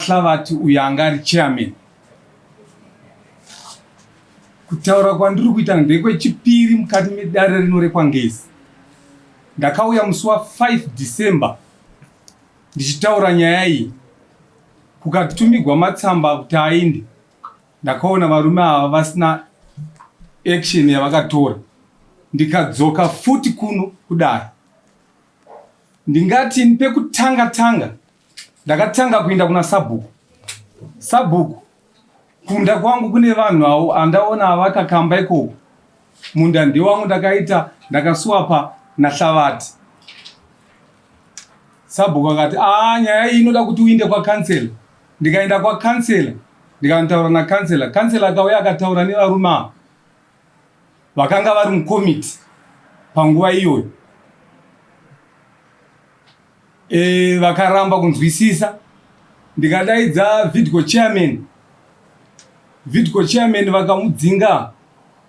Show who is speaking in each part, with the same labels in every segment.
Speaker 1: naHlavati uyo anga ari chairman. Kutaura kwandiri kuita ndekwechipiri mukati medare rino rekwaNgezi. Ndakauya musi wa 5 December ndichitaura nyaya iyi kukatumigwa matsamba kuti ainde. Ndakaona varume ava vasina action yavakatora ndikadzoka futi kuno kudare. Ndingati pekutanga tanga ndakatanga kuenda kuna sabhuku. Sabhuku kunda kwangu kune vanhu avo andaona avakakamba ikoko. Munda ndewangu ndakaita ndakaswapa naHlavati. Sabhuku akati aa nyaya iyi inoda kuti uinde kwakansela. Ndikaenda kwakansela ndikanotaura nakansela. Kansela akauya akataura nevarume ava vakanga vari mukomiti panguva iyoyo. E, vakaramba kunzwisisa ndikadaidza vidco chairman vidco chairman vakamudzinga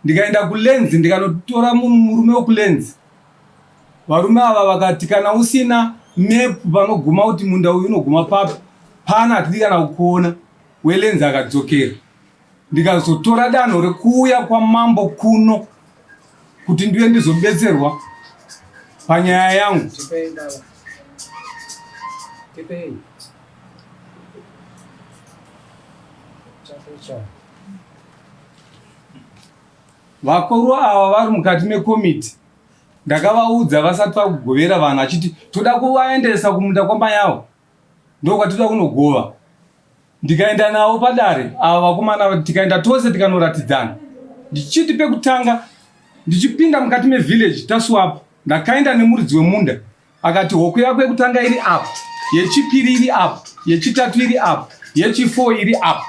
Speaker 1: ndikaenda kulenzi ndikanotora murume wekulenzi varume ava vakati kana usina map panoguma kuti munda uyu unoguma papi pana hatidi kana kukuona welenzi akadzokera ndikazotora danho rekuuya kwamambo kuno kuti ndive ndizobetserwa panyaya yangu. Vakuru ava vari mukati mekomiti ndakavaudza vasati vakugovera vanhu achiti toda kuvaendesa kumunda kwamai avo ndokwatoda kunogova Ndikaenda navo padare ava vakomana tikaenda tose tikanoratidzana. Ndichiti pekutanga ndichipinda mukati mevillage taswap ndakaenda nemuridzi wemunda akati hoko yako yekutanga iri apa, yechipiri iri apa, yechitatu iri apa, yechifour iri apa.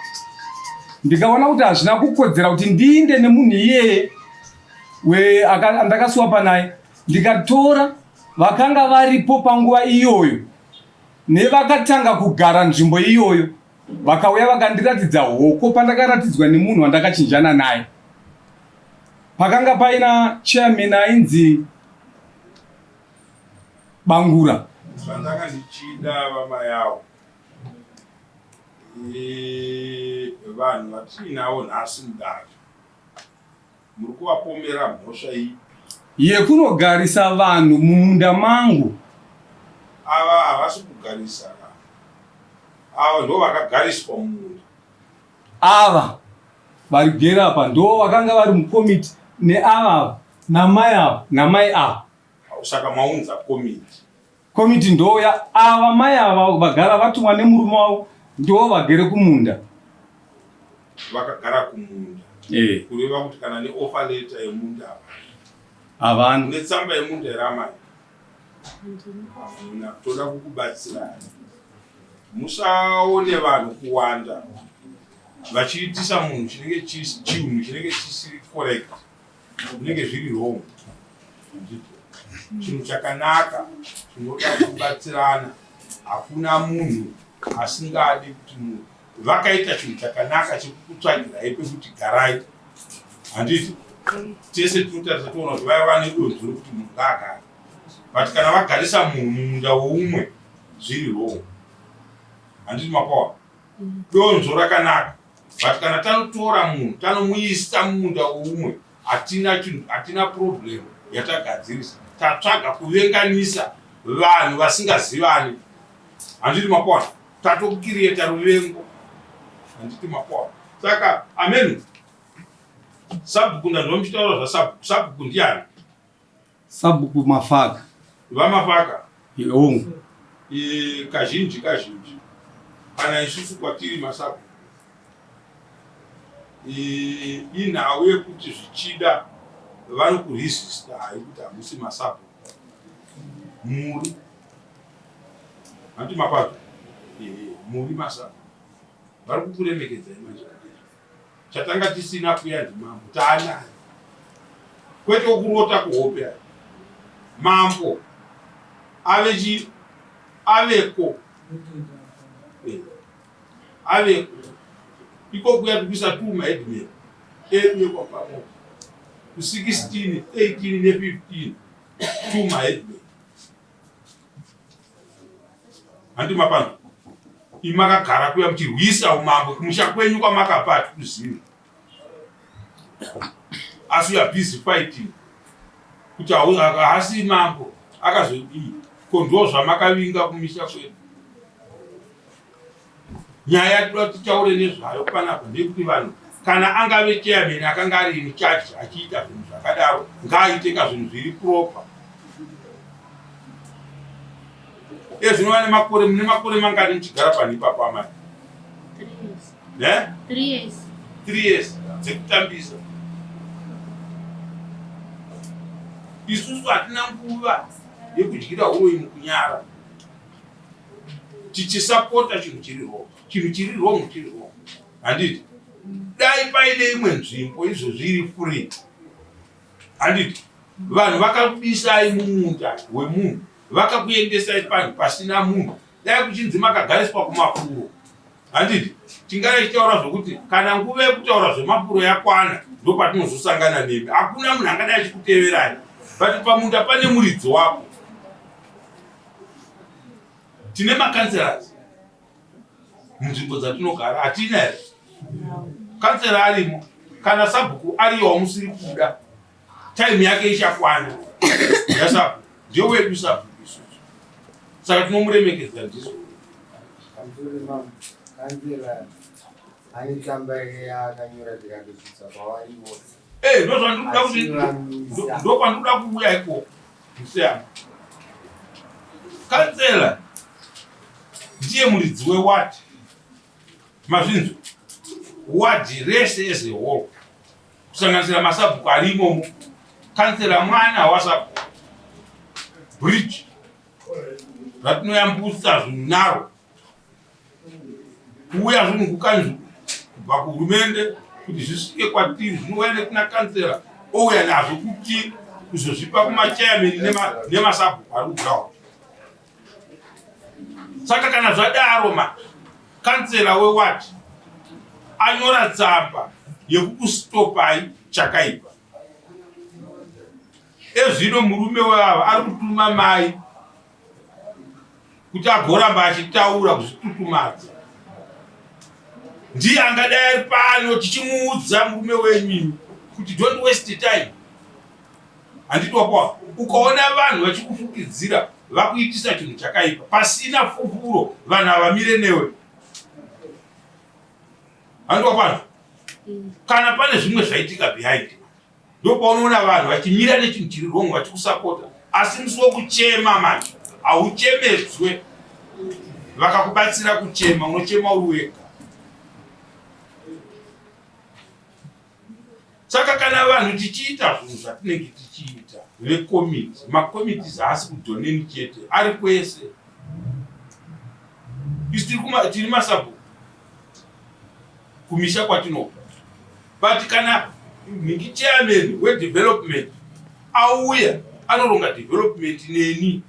Speaker 1: Ndikaona kuti hazvina kukodzera kuti ndiinde nemunhu iyeye ndakaswapa naye ndikatora vakanga varipo panguva iyoyo Nevakatanga kugara nzvimbo iyoyo vakauya vakandiratidza hoko pandakaratidzwa nemunhu wandakachinjana naye. Pakanga paina chairman ainzi Bangura.
Speaker 2: Zvandanga ndichida vaMayawo vanhu vatiinawo nhasi mudare. Muri kuvapomera mhosva ipi?
Speaker 1: Yekunogarisa vanhu mumunda mangu.
Speaker 2: Ava havasi kugarisa vanhu. Ava ndo vakagariswa mumunda.
Speaker 1: Ava varigere apa ndo vakanga vari mukomiti neava ava namai ava namai ava.
Speaker 2: Saka maunza komiti.
Speaker 1: Komiti ndoya ava mai ava vagara vatumwa nemurume wavo ndoo vagere kumunda.
Speaker 2: Vakagara kumunda. Eh. Kureva kuti kana ne offer letter yemunda
Speaker 1: havana. Havana.
Speaker 2: Une tsamba yemunda here amai? Hamuna. Toda kukubatsirai. Musaone vanhu kuwanda vachiitisa munhu chinenge chinhu chinenge chisiri correct. Zvinenge zviri wrong. Chinhu chakanaka chinoda kubatsirana. Hakuna munhu asingadi kuti munhu vakaita chinhu chakanaka chekukutsvagirai pekuti garai. Handiti tese tinotarisa toona kuti vaya vane donzvo rekuti munhu ngaagare. But kana vagarisa munhu mumunda weumwe zviri wrong. Handiti mapawa? Donzvo rakanaka. But kana tanotora munhu tanomuisa mumunda weumwe hatina chinhu hatina problem yatagadzirisa. Tatsvaga kuvenganisa vanhu vasingazivani. Handiti mapaona? Tatokiriyeta ruvengo. Handiti mapaona? Saka amen. Sabhuku ndanzwa muchitaura zvasabhuku. Sabhuku ndiani?
Speaker 1: Sabhuku Mafaka.
Speaker 2: VaMafaka?
Speaker 1: Hongu.
Speaker 2: E, kazhinji kazhinji kana isusu kwatiri masabhuku e, inhau yekuti zvichida vanokuresista hai kuti hamusi masabhuku muri hanti makwazvo e, muri masabhuku vari kukuremekedzai manje. Chatanga tisina kuya ndimambo taanaye kwete kurota kuhope aya mambo ave chi aveko eh, aveko iko kuya tikuisa tu maheadman edu ekwapamoko ku 16 13 ne 15 tu maheadman handi mapano. Imi makagara kuya muchirwisa umambo kumusha kwenyu kwamakabva hatikuzivi. Asi you are busy fighting kuti haasi mambo akazodii ko ndo zvamakavinga kumisha kwedu. Nyaya yatinoda kuti titaure nezvayo panapa ndeyekuti vanhu kana angave chairman akanga ari in charge achiita zvinhu zvakadaro ngaaite ka zvinhu zviri proper. Ezvino vane makore mune makore mangani muchigara panhu ipapo amai? Ne?
Speaker 3: 3 years.
Speaker 2: 3 years dzekutambisa. Isusu hatina nguva yekudyira huroyi mukunyara. Tichisapota chinhu chiri wrong. Chinhu chiri wrong chiri wrong. Handiti? Dai paine imwe nzvimbo izvozvi iri free. Handiti? Vanhu vakakubisai mumunda wemunhu, vakakuendesai panhu pasina munhu. Dai kuchinzi makagariswa kumafuro. Handiti? Tingadai tichitaura zvokuti kana nguva yekutaura zvemafuro yakwana ndopatinozosangana nemi. Hakuna munhu angadai achikuteverai. But pamunda pane muridzi wako. Tine makanserasi munzvimbo dzatinogara hatina here? Kansera arimo, kana sabhuku ariyo wamusiri kuda, time yake ichakwana yasabhuku ndewedu sabhuku isusu, saka tinomuremekedza ndiso.
Speaker 4: Ane tsamba yaakanyora tikatosvitsa kwavari vose.
Speaker 2: Eh, ndozvandikuda kuti ndokwandikuda kuuya ikoko. Musiyana. Kansela ndiye muridzi weward. Mazvinzwa? Ward rese as a whole. Kusanganisira masabhuku ari imomo. Kansela mwana wasabhuku. Bridge ratinoyambutsa zvinhu naro. Kuuya zvinhu kukanzuru kubva kuhurumende kuti zvisvike kwatiri zvinouya nekuna kansela ouya nazvo kuti kuzozvipa kumachairman nemasabhuku ari kuground. Saka kana zvadaro ma kansela weward anyora tsamba yekukustopai chakaipa. Ezvino murume weava ari kutuma mai kuti agoramba achitaura kuzvitutumadza ndiye angadai ari pano tichimuudza murume wenyu kuti don't waste time handiti wapoa ukaona vanhu vachikufukidzira vakuitisa chinhu chakaipa pasina fufuro vanhu havamire newe handiti wapanzwa kana pane zvimwe zvaitika behind Ndopaunoona vanhu vachimira nechinhu chiri wrong vachikusapota asi musi wekuchema manje hauchemedzwe vakakubatsira kuchema unochema uri wega. Saka kana vanhu tichiita zvinhu zvatinenge tichiita vekomiti, makomitis haasi kudhoneni chete, ari kwese. Isu tiri masabhuku kumisha kwatinobva but kana nhingi chairman wedevelopment auya anoronga development neni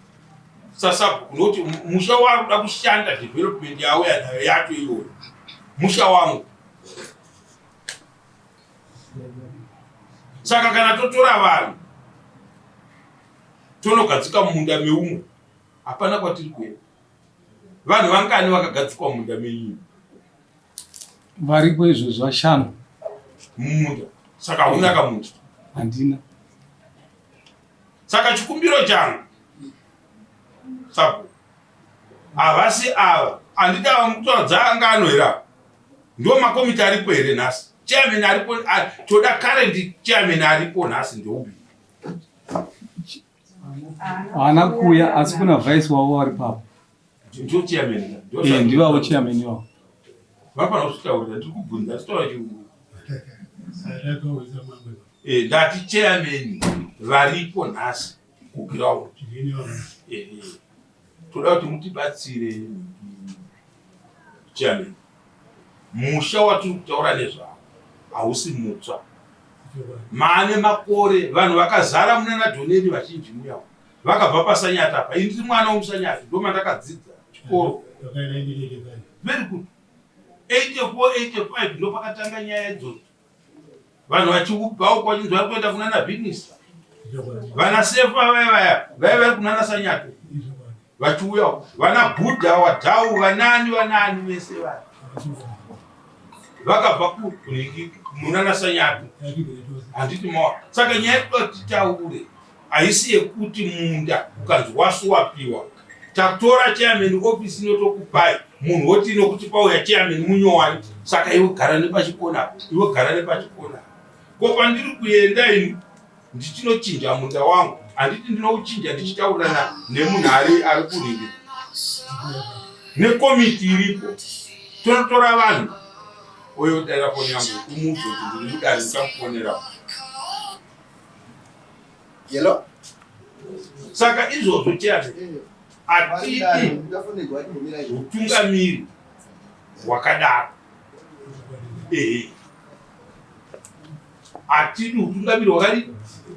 Speaker 2: sasabhuku nokuti musha waari kuda kushanda development yaauya nayo yacho iyoyo musha wangu saka kana totora vanhu tonogadzika mumunda meumwe hapana kwatiri kuenda Vanhu vangani vakagadzikwa mumunda menyu?
Speaker 1: Variko izvozvi vashanu.
Speaker 2: Mumunda. Saka hauna kamunda?
Speaker 1: Handina.
Speaker 2: Saka chikumbiro changu sabhuku havasi ava handiti ava mukutaura dzaangano here ava ndo makomiti aripo here nhasi chairman aripo toda current chairman aripo nhasi ndeupi
Speaker 1: Haana kuuya asi kuna vice wavo vari papo.
Speaker 2: Ndivo chairman.
Speaker 1: Eh, ndivavo chairman ivavo.
Speaker 2: Vafana kuzvitaurira ndiri kubvunza nditaura chirungu. Eh, ndati chairman varipo nhasi kuground. Eh, eh. Toda kuti mutibatsire chairman. Musha watiri kutaura nezvawo hausi mutsva. Maane makore vanhu vakazara munana Dhoneni vazhinji muya vakabva paSanyati apa. Ini ndiri mwana wemuSanyati ndomandakadzidza chikoro. Very good. 84 85 ndopakatanga nyaya idzodzo. Vanhu vachibva uko vachinzi vari kuenda kunana Vinisa. Vana Sefa vaya vaya vaiva vari kunana Sanyati. Vachiuya vana Buddha, waDhau, vanani vanani vese vaya vakabva kunhingi munana Sanyati, handiti mawa. Saka nyaya yekuda kuti titaure haisi yekuti munda ukanzi wasu wapiwa, tatora chairman office inotokupai munhu woti nokuti pauya chairman munyowani, saka iwe gara nepachikona, iwe gara nepachikona. Ko pandiri kuenda ini ndichinochinja munda wangu, handiti ndinouchinja ndichitaurirana nemunhu ari ari kuringi nekomiti iripo, tonotora vanhu oyo daira foni yangu umuudze kuti ndiri mudare ndichamufonera.
Speaker 4: Hello?
Speaker 2: Saka izvozvo chairman, hatidi utungamiri hwakadaro. Ehe, hatidi utungamiri hwakadii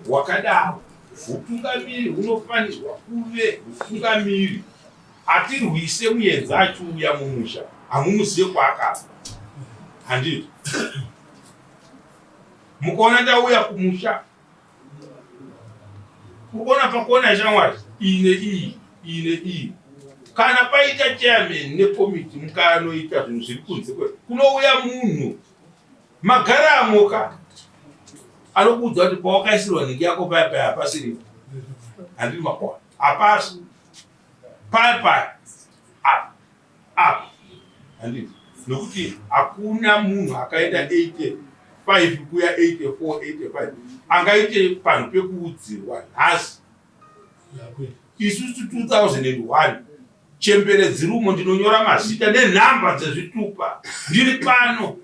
Speaker 2: hwakadaro. Utungamiri hunofanirwa kuve utungamiri atirwise muyenzi achiuya mumusha, hamumuzive kwaakabva, handiti? Mukaona ndauya kumusha, kuona pakuona shamwari iyi neiyi, iyi neiyi, kana paita chairman nekomiti, mukanoita zvinhu zviri kunze kwe kunouya munhu magaramo ka anokuudza kuti pawakaisirwa nhingi yako paya paya hapasiripo, handiri makona, hapasi paya paya apa apa, handiti? Nokuti hakuna munhu akaenda 85 kuya 84 85 angaite panhu pekuudzirwa nhasi. Isusu 2001 chembere dzirumo, ndinonyora mazita nenhamba dzezvitupa ndiri pano.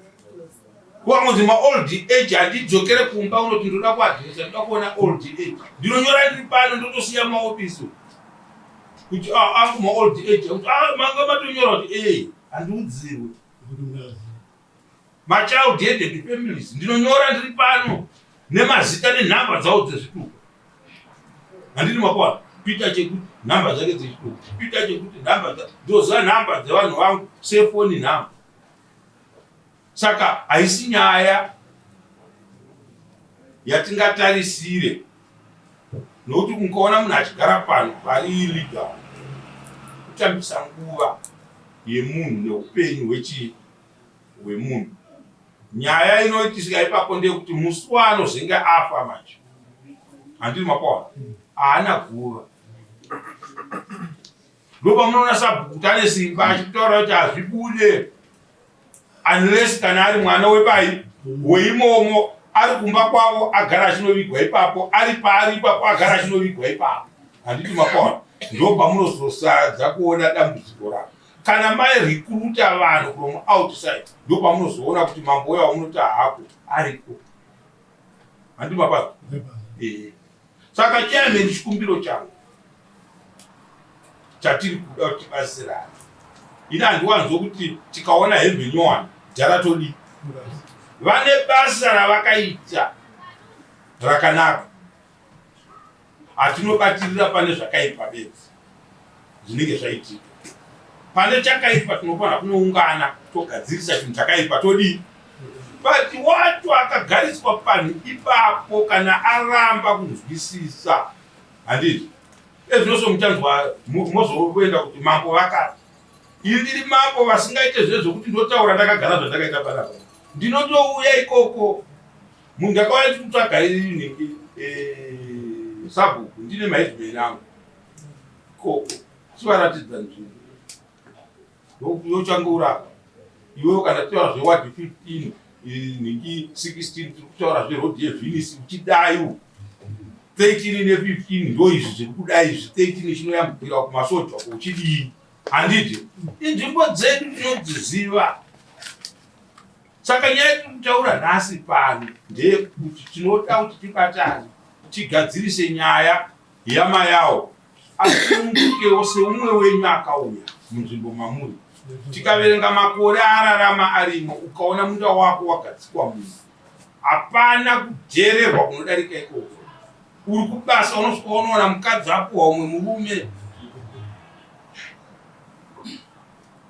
Speaker 2: Wangonzi maold age, handidzokere kumba unoti ndoda kuadhiresa, ndoda kuona old age, ndinonyora ndiri pano, ndotosiya maofisi kuti ah, angu maold age, kuti ah, manga matonyora kuti e handiudzirwe. Machild headed families ndinonyora ndiri pano nemazita nenhamba dzavo dzezvitupa, handiti makwana? Peter chekuti nhamba dzake dzechitupa, Peter chekuti nhamba, ndoziva nhamba dzevanhu vangu sefoni nhamba. Saka haisi nyaya yatingatarisire, nokuti mukaona munhu achigara pano pari illegal, kutambisa nguva yemunhu neupenyu hwechii hwemunhu. Nyaya inoitisika ipapo ndeyekuti musi waanozenge afa manje, handiri makwaona, haana guva. Ndopamunoona sabhuku kuti ane simba achitaura kuti hazvibude unless kana ari mwana webai weimomo, ari kumba kwavo agara achinovigwa ipapo, ari paari ipapo agara achinovigwa ipapo, handiti makwaona? Ndopamunozosadza kuona dambudziko rako kana marecruita vanhu from outside. Ndopamunozoona kuti mambo uya wamunoti hako ariko, handiti mapaa? Saka chairman, chikumbiro changu chatiri kuda kuti tibatsirane, ini handiwanzo kuti tikaona hembe nyowani dhara todii. Vane basa ravakaita rakanaka, hatinobatirira pane zvakaipa bedzi zvinenge zvaitika. Pane chakaipa tinofanira kunoungana togadzirisa chinhu chakaipa, todii? But wacho akagariswa panhu ipapo kana aramba kunzwisisa, handiti ezvinoso muchanzwa mozoenda kuti mambo vakati. Ini ndiri mambo vasingaite zve zvokuti ndotaura ndakagara zvandakaita panapa, ndinotouya ikoko. Munhu ndakauya ndikutsvaga inenge sabhuku, ndine maheadman angu ikoko, chivaratidza nzvimbo yochange urapa iwewo. Kana taura zveward 15, nhingi 16, tiri kutaura zverodhi yevhinisi uchidai 13 ne15, ndo izvi zviri kudai izvi, 13 chinoyambukira kumasoja uchidii, handiti? Inzvimbo dzedu tinodziziva. Saka nyaya yatiri kutaura nhasi pano ndeyekuti tinoda kuti tibatane tigadzirise nyaya yamayawo, asunungukewo seumwe wenyu akauya munzvimbo mamuri. Tikaverenga makore ararama arimo, ukaona munda wako wagadzikwa munhu, hapana kudhererwa kunodarika ikoko. Uri kubasa, unosvika unoona mukadzi apuhwa umwe murume,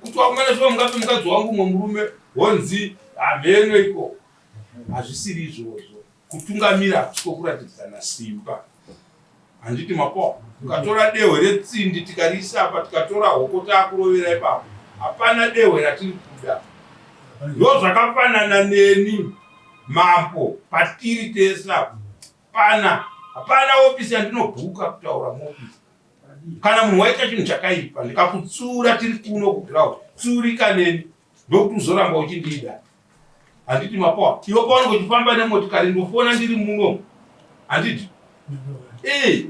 Speaker 2: kuti wakumana shuwa mungape mukadzi wangu umwe murume, honzi hamheno ikoko. Hazvisiri izvozvo. Kutungamira hakusiko kuratidzana simba. Handiti mapoa ukatora dehwe retsindi tikariisa apa tikatora hoko taakurovera ipapo hapana dehwe ratiri kuda. Ndozvakafanana neni mambo patiri tese apa pana hapana ofisi yandinobhuka kutaura muofisi kana munhu waita chinhu chakaipa ndikakutsura tiri kuno kuground tsurika neni ndokuti uzoramba uchindida handiti mapoa iwe paunenge uchifamba nemotikari ndofona ndiri muno handiti ee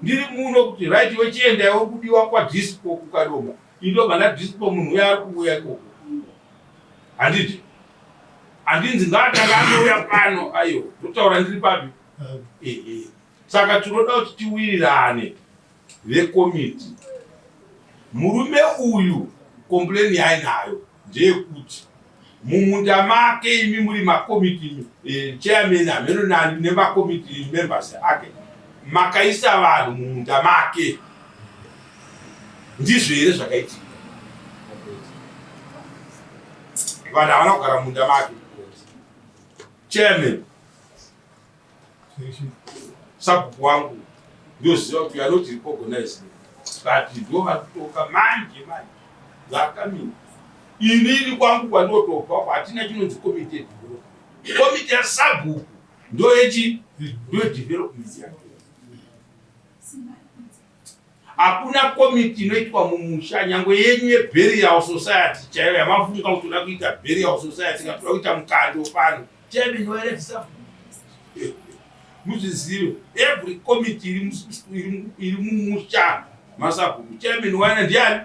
Speaker 2: ndiri muno kuti right iwe chienda iwe kudiwa kwadisco kukadonga indobva ndadisco munhu uya ari kuuya ikoko handiti handinzi ngaatanga anouya pano ayo ndotaura ndiri papi ehe saka tinoda kuti tiwirirane vekomiti murume uyu kompleni yaainayo ndeyekuti mumunda make imi muri makomiti eh, chairman hameno nani nemakomiti members ake makaisa vanhu mumunda make ndizvo here zvakaitika vanhu havana kugara mumunda make chairman sabhuku wangu ndoziva kuti you are not recognized but ndo vari kutoka manje manje vakamira inini kwangu kwandotobva kwa hatina chinonzi committee yedevelopment committee yasabhuku ndoyechi ndoyedevelopment yake Hakuna komiti inoitwa mumusha nyangwe yenyu yeburial society chaiyo yamafunga kuti toda kuita burial society kana toda kuita mukando pano chairman waerevisa muzvizive every committee iri mumusha masabhuku chairman waena ndiani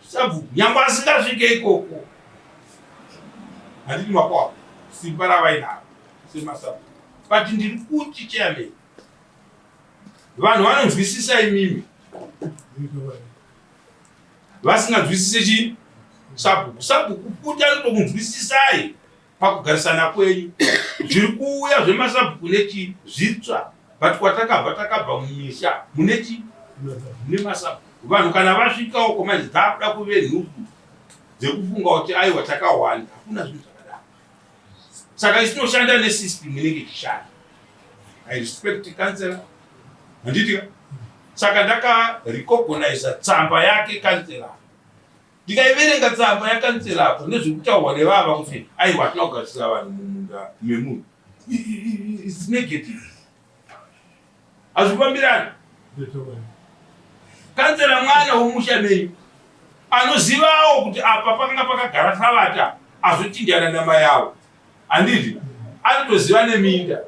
Speaker 2: sabhuku nyangwe asingasvike ikoko handiti makwako simba ravainaro semasabhuku but ndiri kuti chairman Vanhu vanonzwisisa imimi vasinganzwisise chii sabhuku. Sabhuku futi anotokunzwisisai pakugarisana kwenyu. Zviri kuuya zvemasabhuku nechii zvitsva but kwatakabva takabva mumisha mune chii mune masabhuku. Vanhu kana vasvika uko manje dzakuda kuve nhubu dzekufunga kuti aiwa takawanda. Hakuna zvinhu zvakadaro. Saka isu tinoshanda nesystem inenge ichishanda. I respect councillor. Handiti ka? Saka ndaka recognize tsamba yake councillor. Ndikaiverenga tsamba yakansela apo nezvekutaurwa nevava kuti aiwa hatina kugadzirira vanhu mumunda memunhu. It's negative. Hazvifambirani. Kansela mwana womusha menyu anozivawo kuti apa pakanga pakagara Tavata azochinjana namai avo. Handiti? Anotoziva neminda.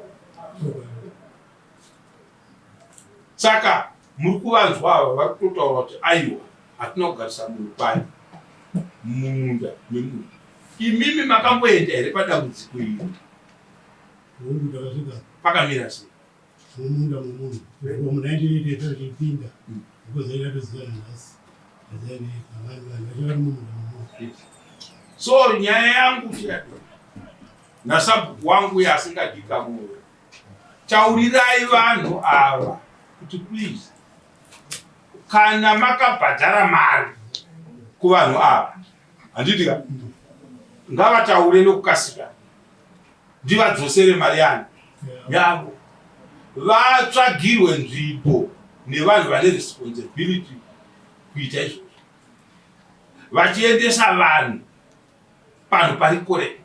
Speaker 2: Saka muri kuvanzwa ava vari kutotaura kuti aiwa hatina kugarisa munhu pai mumunda memunhu. Imimi makamboenda here padambudziko iri? Pakamira sei?
Speaker 3: Mumunda memunhu kubva mu 1985 tichipinda because aida tozivana nhasi vanhu vacho vari mumunda memunhu.
Speaker 2: So nyaya yangu nasabhuku wangu uye asingadika moyo, taurirai vanhu ava kuti please kana makabhadhara mari kuvanhu ava handiti ka ngavataure nokukasika ndivadzosere mari yani yavo vatsvagirwe nzvimbo nevanhu vane responsibility kuita izvozvo vachiendesa vanhu panhu pari correct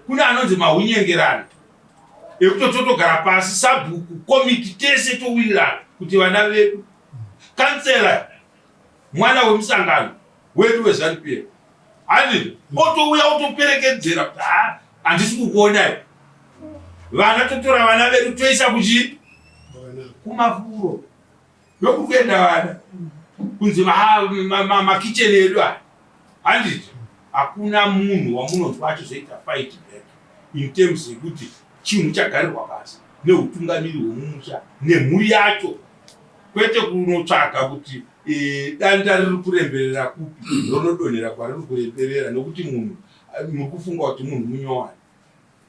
Speaker 2: kune anonzi mahunyengerano ekuti totogara pasi sabhuku komiti tese towirirana kuti vana vedu kansela mwana wemusangano wedu weZanu PF handiti otouya otoperekedzera kuti ha handisi kukuonai vana totora vana vedu toisa kuchii kumafuro ndokukuenda vana kunzi makicheni edu aya handiti hakuna munhu wamunonzwa achizoita fight back in terms yekuti chinhu chagarirwa pasi neutungamiri hwemumusha nemhuri yacho kwete kunotsvaga kuti e, danda riri kuremberera kupi ronodonhera kwariri kuremberera nekuti munhu muri kufunga kuti munhu munyowani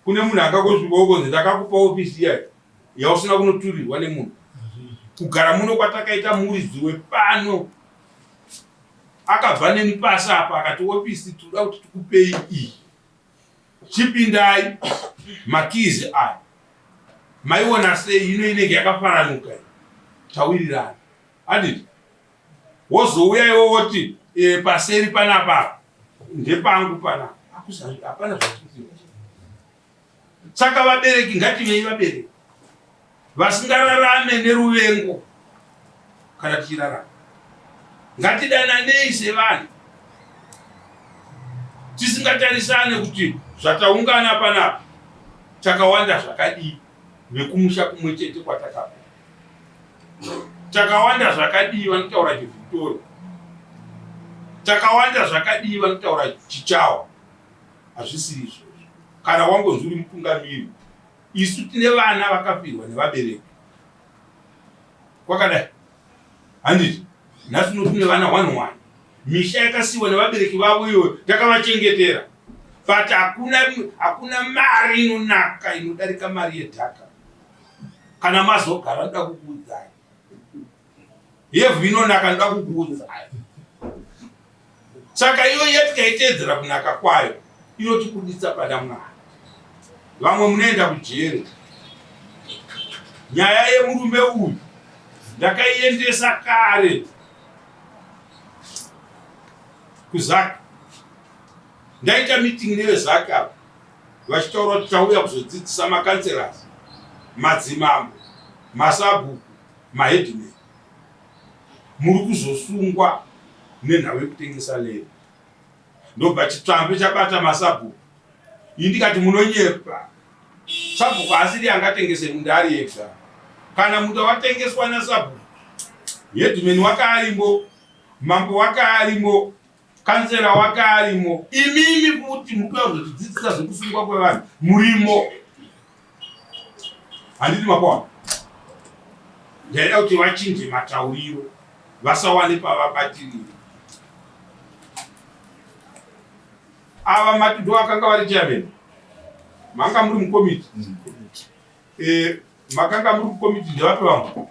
Speaker 2: kune munhu akangosvika ukonzi ndakakupa ofisi iyayo yausina kunoturirwa nemunhu kugara muno kwatakaita muridzi wepano akabva neni pasi apa akati ofisi tinoda kuti tikupei iyi chipindai makizi aya. Maiona sei ino inenge yakafaranuka tawirirana handiti? Wozouya iwe woti e, paseri panapa ndepangu panapa, hapana zvatiri. Saka vabereki ngativei vabereki vasingararame neruvengo kana tichirarama. Ngatidananei sevanhu tisingatarisane kuti zvataungana panapa takawanda zvakadii vekumusha kumwe chete kwatakabva takawanda zvakadii vanotaura chivictoria takawanda zvakadii vanotaura chichawa hazvisiri izvozvo kana wangonzi uri mutungamiri isu tine vana vakafirwa nevabereki kwakadai handiti nhasi uno tine vana one one misha yakasiyiwa nevabereki vavo iyoyo takavachengetera but hakuna hakuna mari inonaka inodarika mari yedhaka kana mazogara ndoda kukuudzai yevhu inonaka ndoda kukuudzai Saka iyo iya tikaiteedzera kunaka kwayo inotibuditsa pana Mwari. Vamwe munoenda kujere. Nyaya yemurume uyu ndakaiendesa kare kuZAC. Ndaita meeting neveZAC apa vachitaura kuti tauya kuzodzidzisa makanselas, madzimambo, masabhuku, maheadman. Muri kuzosungwa nenhau yekutengesa land. Ndobva chitsvambe chabata masabhuku. Ini ndikati munonyepa. Sabhuku haasiri angatengese munda ari ega. Kana munda watengeswa nasabhuku, headman wake arimo, mambo wake arimo, kansela wake arimo, imimi futi mukuya kuzotidzidzisa zvekusungwa kwevanhu murimo. Handiti makuona? Ndaida kuti vachinje matauriro, vasawane pavabatirira. Ava mati ndo akanga vari chairman, manga muri mukomiti. Eh, makanga muri mukomiti ndevapi vamwe?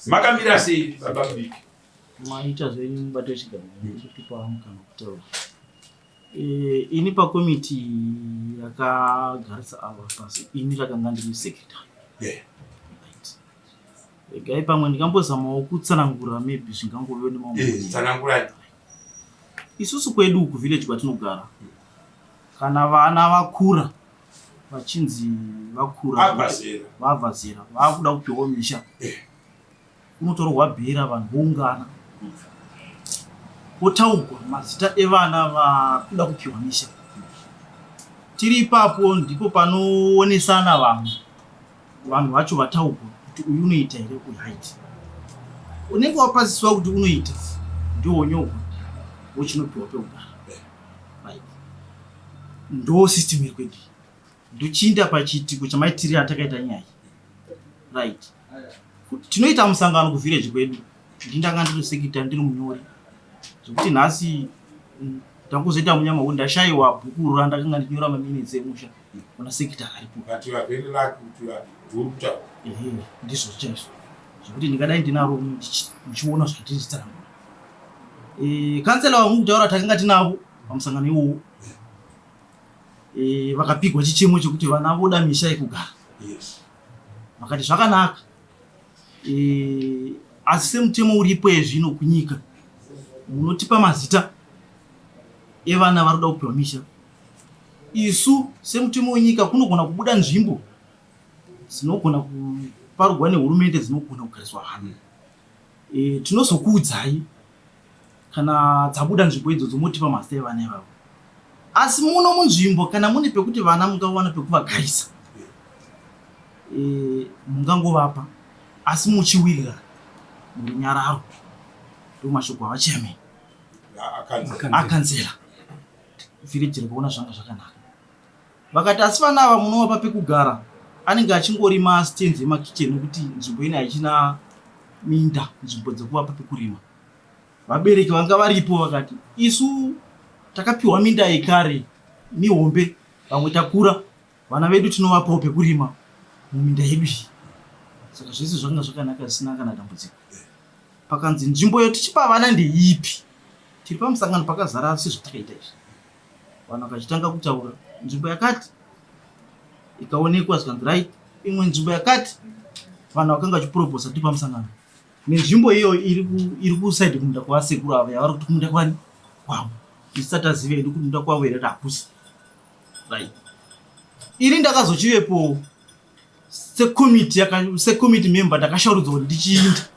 Speaker 2: Makamira sei baba mudiki?
Speaker 5: Maita zvenyu mubati wechigaro muchitipa mukana wekutaura. Eh, ini pakomiti yakagarisa ava pasi ini ndakanga ndiri secretary.
Speaker 2: Yeah.
Speaker 5: Right. Regai pamwe ndingambozamawo kutsanangura maybe zvingangovewo nemamwe.
Speaker 2: Eh, tsanangurai.
Speaker 5: Isusu kwedu uku village kwatinogara kana vana vakura vachinzi vakura
Speaker 2: Abva zera.
Speaker 5: vabva zera vakuda kupiwawo misha
Speaker 2: Eh.
Speaker 5: Kunotorwa bhera vanhu voungana potaugwa mazita evana vakuda kupiwa misha. Tiri ipapo ndipo panoonesana vamwe vanhu vacho vataugwa kuti uyu unoita here uyu haiti. Unenge wapasiswa kuti unoita ndiwo wonyogwa wochinopiwa pekugara. Right. Ndo system iri kwedu. Ndochiinda pachiitiko chamaitire atakaita nyaya. Right. Tinoita musangano kuvillage kwedu. Ndindanga ndiri sekita ndiri munyori. Zvekuti nhasi mm, ndangozoita munyama wekuti ndashaiwa bhuku randakanga ndichinyora maminitsi emusha kuna sekita aripo.
Speaker 2: But you are very lucky kuti you are uri kutaura.
Speaker 5: Ehe, ndizvo chaizvo. Zvekuti ndingadai ndinaro muchiona zvandiri ndichitsanangura. Eh, kansela wangu kutaura takanga tinavo pamusangano iwowo. E, vakapigwa chichemo chekuti vana voda misha yekugara.
Speaker 2: Yes.
Speaker 5: Vakati zvakanaka. E, asi semutemo uripo ezvino kunyika munotipa mazita evana vari kuda kupiwa misha. Isu semutemo wenyika kunogona kubuda nzvimbo dzinogona kuparurwa nehurumende dzinogona kugariswa vanhu. E, tinozokuudzai Kana dzabuda nzvimbo idzodzo motipa mazita evana ivavo. Asi muno munzvimbo kana mune pekuti vana mungawana pekuvagarisa e, mungangovapa asi muchiwirirana murunyararo. Ndo mashoko avachairman akanzela village rikaona zvanga zvakanaka. Vakati asi vana ava munovapa pekugara anenge achingori mastands emakicheni nekuti nzvimbo ino haichina minda nzvimbo dzekuvapa pekurima. Vabereki vanga varipo vakati isu takapiwa minda yekare mihombe vamwe takura vana vedu tinovapawo pekurima muminda yedu iyi. Saka zvese zvakanga zvakanaka zvisina kana dambudziko. Pakanzi nzvimbo yotichipa vana ndeipi? Tiri pamusangano pakazara sezvatakaita izvi. Vanhu vakachitanga kutaura nzvimbo yakati ikaonekwa zvikanzi right. Imwe nzvimbo yakati vanhu vakanga vachiproposa tiri pamusangano nenzvimbo iyoyo iri kusaidi kumunda kwavasekuru ava yavari kuti kumunda kwani kwavo isu tataziva hedu kumunda kwavo here hakusi right. Ini ndakazochivepowo secommittee secommittee member ndakasharudzwa kuti ndichiinda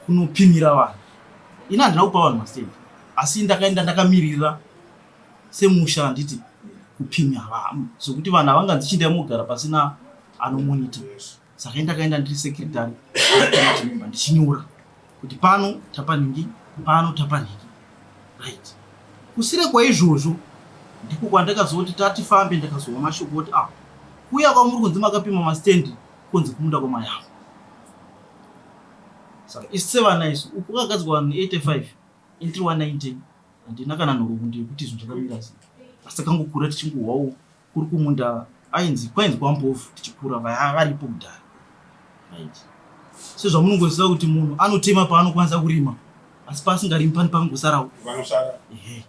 Speaker 5: kunopimira vanhu. Ini handina kupa vanhu mastendi, asi ndakaenda ndakamirira semusha, handiti, kupimira vanhu zvekuti vanhu havanganzi chiindai mogara pasina anomonita. Saka ini ndakaenda ndiri secretary committee member ndichinyora kuti pano tapa nhingi, pano tapa nhingi, right. Kusire kwaizvozvo ndiko kwandakazoti tati fambe, ndakazowa mashoko kuti ah, kuya kwamuri kunzi makapima mastendi kunzi kumunda kwamayavo. Saka isu sevana isu uku kwakagadzwa vanhu 85, ini tiri 119, handina kana nhoroondo yekuti zvinhu zvakamira sei, asi takangokura tichingohwawo kuri kumunda ainzi kwainzi kwambofu tichikura vaya varipo kudhara, right. Sezvamunongoziva kuti munhu anotema paanokwanisa kurima, asi paasingarimi pane pangosarawo.
Speaker 2: Vanosara.
Speaker 5: Ehe,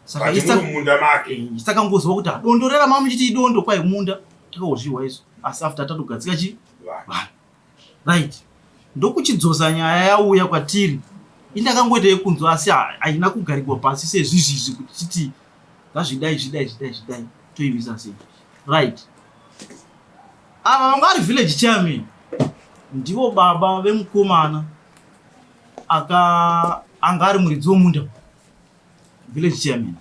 Speaker 5: saka
Speaker 2: munda make.
Speaker 5: Takangozwa kuti dondo rerama muchiti idondo kwai munda takangozvihwa izvo, asi after tatogadzika chi vanhu, right, ndokuchidzosa nyaya yauya kwatiri. Indakangoita yekunzwa, asi haina kugarigwa pasi sezvizvizvi kuti titi ngazvidai zvidai zvidai zvidai toimisa sei, right. Ava vanga vari village chairman ndivo baba vemukomana aka anga ari muridzi womunda, village chairman.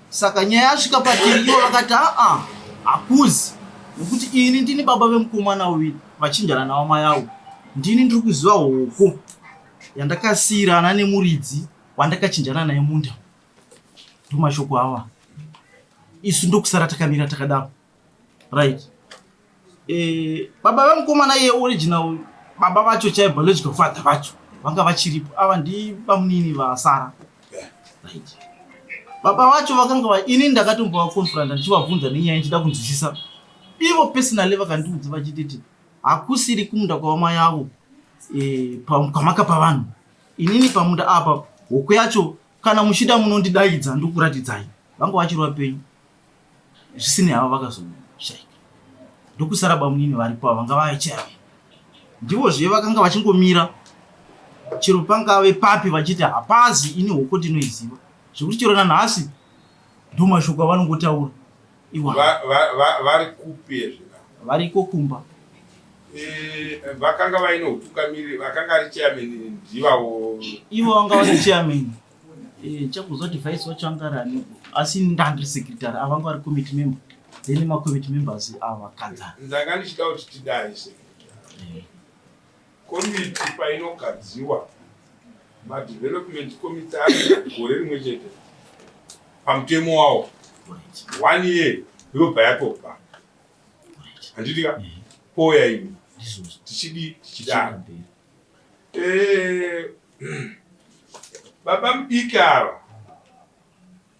Speaker 5: Saka nyaya yasvika patiri, ivo vakati aa, hakuzi nekuti ini ndini baba vemukomana uyu vachinjana navo mai avo, ndini ndiri kuziva hoko yandakasiyirana nemuridzi wandakachinjana naye munda. Ndomashoko ava, isu ndokusara takamira takadaro, right. Baba vemukomana iye original baba vacho chai biological father vacho vanga vachiripo, ava ndibamunini vasara, right. Baba vacho vakanga ini ndakatombovaconfronta ndichivabvunza nenyaya ndichida kunzwisisa. Ivo personally vakandiudza vachititi hakusiri kumunda kwavamai avo, kwamakapa vanhu. Inini pamunda apa hoko yacho kana muchida munondidaidza ndokuratidzai. Vanga vachiri vapenyu, zvisinei havo vakazoshaika, ndokusara bamunini varipo ava vanga vaichaya. Ndivozve vakanga vachingomira chero pangave papi vachiti hapazi, ini hoko ndinoiziva, zvekuti chero nanhasi ndo mashoko avanongotaura iwa.
Speaker 2: Vari kupi ezve?
Speaker 5: Variko kumba.
Speaker 2: Vakanga vaine utungamiri, vakanga ari chairman ndivavo?
Speaker 5: Ivo vanga vari chairman. Chakuzwa kuti vice wacho anga ari aniko, asi ndandiri secretary, avanga vari committee member, then macommittee members ava kadzana.
Speaker 2: Ndanga ndichida kuti tidai secretary, komiti painogadziwa, madevelopment committee ari gore rimwe chete pamutemo wawo, one year yobva yatobva, handitika? Poya imwe, tichidi tichidaro. Baba mudiki ava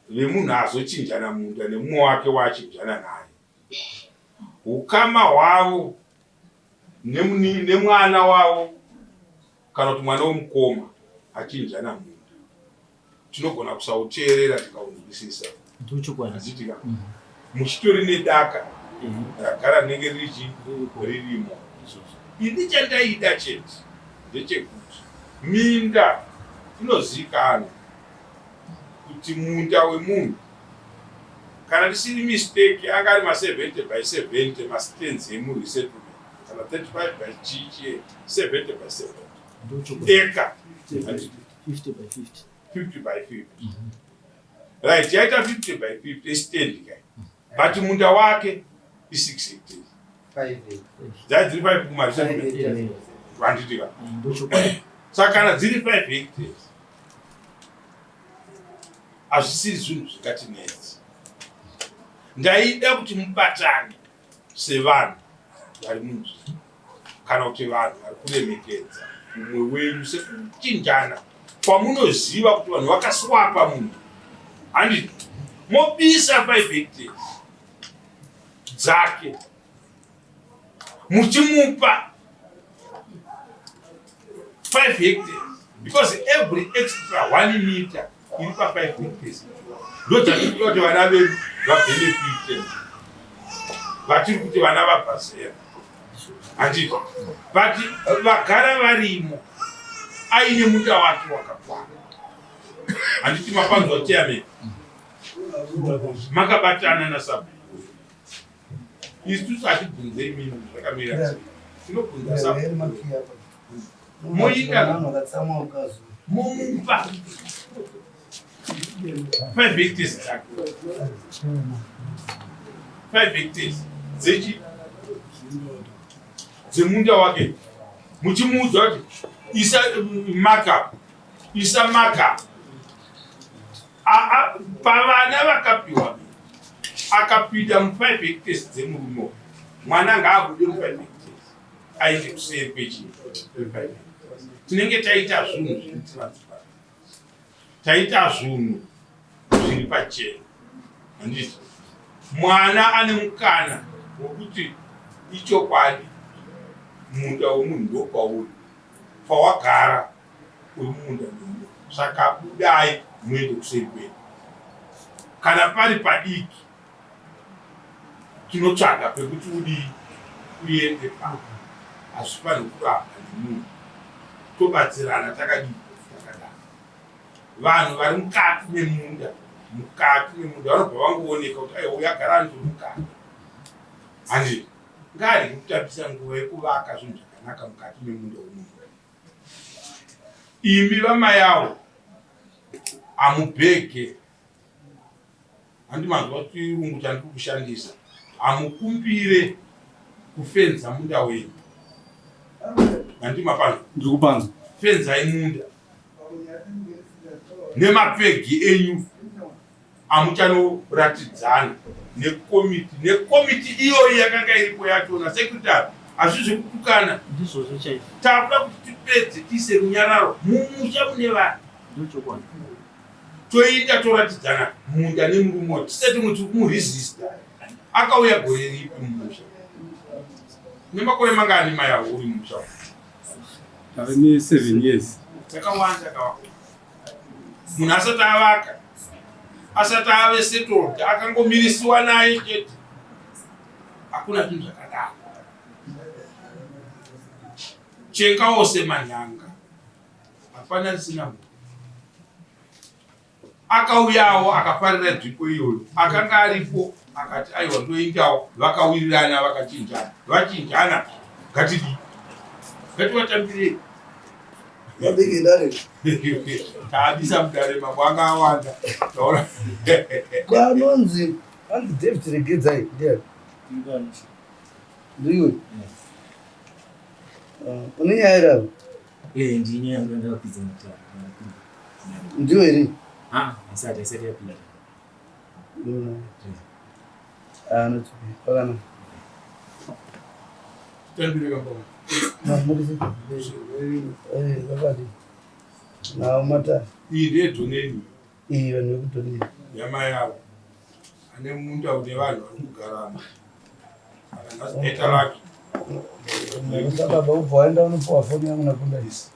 Speaker 2: vemunhu azochinjana munda nemumwe wake waachinjana naye, ukama hwavo nemwana wavo kana kuti mwana wemukoma achinjana munda tinogona kusauteerera tikaunzwisisa.
Speaker 5: Ndochokwadi.
Speaker 2: Handitika? Muchitori nedaka ragara rinenge ririchi ririmo. Ini chandaida chete ndechekuti minda inozivikanwa kuti munda wemunhu, kana ndisiri mistake, anga ari ma70 by 70 mastands emuresettlement, kana 35 by chii chii, 70 by 70.
Speaker 5: Ndochokwadi.
Speaker 2: Eka.
Speaker 5: 50 by 50.
Speaker 2: 50 by 50, right, yaita 50 by 50 stand kai, but munda wake i6 hectares.
Speaker 4: 5.
Speaker 2: Dzai dziri 5 kumaresettlement, handitika?
Speaker 5: Ndochokwadi.
Speaker 2: Saka kana dziri 5 hectares hazvisiri zvinhu zvingatinetsi. Ndaida kuti mubatane sevanhu vari munzvimbo kana kuti vanhu vari kuremekedza mumwe wenyu sekuchinjana kwamunoziva kuti vanhu vakaswapa munhu, handiti? Mobisa 5 hectares dzake muchimupa 5 hectares, because every extra 1 meter iri pa 5 hectares ndo dzatikuda kuti vana vedu vabhenefite. Vatiri kuti vana vabva zera. Handiti? But vagara varimo aine munda wake wakakwana. Handiti mapanzwa chairman? Makabatana nasabhuku. Isu hatibvunze imimi zvakamira sei. Tinobvunza sabhuku. Moita momupa 5 hectares dzake. 5 hectares dzechi dzemunda wake muchimuudza kuti isa markup isa markup pavana vakapiwa akapinda mu 5 hectares dzemurume mwana ngaabude mu 5 hectares aende kuseri kwechii tinenge taita zvinhu zviri transparent taita zvinhu zviri pachena handiti mwana ane mukana wekuti ichokwadi munda wemunhu ndokwauri pawagara uri mumunda memunhu saka budai muende kuseri kwedu kana pari padiki tinotsvaga pekuti udii uende pa hazvifaniri kurambwa nemunhu tobatsirana takadii takadaro vanhu vari mukati memunda mukati memunda vanobva vangooneka kuti aiwa uyu agara andiri mukati handii ngaarege kutambisa nguva yekuvaka zvinhu zvakanaka mukati memunda wemunhu imi vamai avo amubhege handi manzwa chirungu chandiri kushandisa hamukumbire kufenza munda wenyu handi mapanzwa
Speaker 1: ndiri kupanzwa
Speaker 2: fenzai munda nemapegi enyu amuchanoratidzana nekomiti nekomiti iyoyi yakanga iripo yachona secretary hazvi zvekutukana
Speaker 5: ndizvozvo chaizvo
Speaker 2: takuda kuti tipedze tiise runyararo mumusha mune vanhu
Speaker 5: ndochokwadi
Speaker 2: toita toratidzana munda nemurume wacho tisati mwe tiri kumuresista akauya gore ripi mumusha nemakore mangani mai avo uri mumusha
Speaker 1: ave ne 7 years
Speaker 2: takawanda kawako munhu asati avaka asati ave settled akangomirisiwa naye chete hakuna zvinhu zvakadaro chenga wose manyanga hapana risina munhu akauyawo akafarira nzvimbo iyoyo akanga aripo akati aiwa ndoindawo vakawirirana vakachinjana vachinjana ngatidii ngativatambirei taabisa mudare mambo anga awanda taura
Speaker 6: kwanonzi anzi David Regedzai ndiani ndiwe ah, une nyaya here apo
Speaker 7: Eh, ndine nyaya ndakapidza mutaro.
Speaker 6: Ndiwe here?
Speaker 7: Ah, isati isati yapinda.
Speaker 6: Mm. Ah, no, pakana.
Speaker 2: Tambire kamba.
Speaker 6: Na, muri Eh, vakati. Na mata.
Speaker 2: Iyi ndiye doneni.
Speaker 6: Iyi vanhu vekudoneni.
Speaker 2: Yamai avo. Ane munda une vanhu vari kugaramo. Saka nhasi ndaita laki.
Speaker 6: Baba ubva waenda unopuwa foni yangu nakunda isi.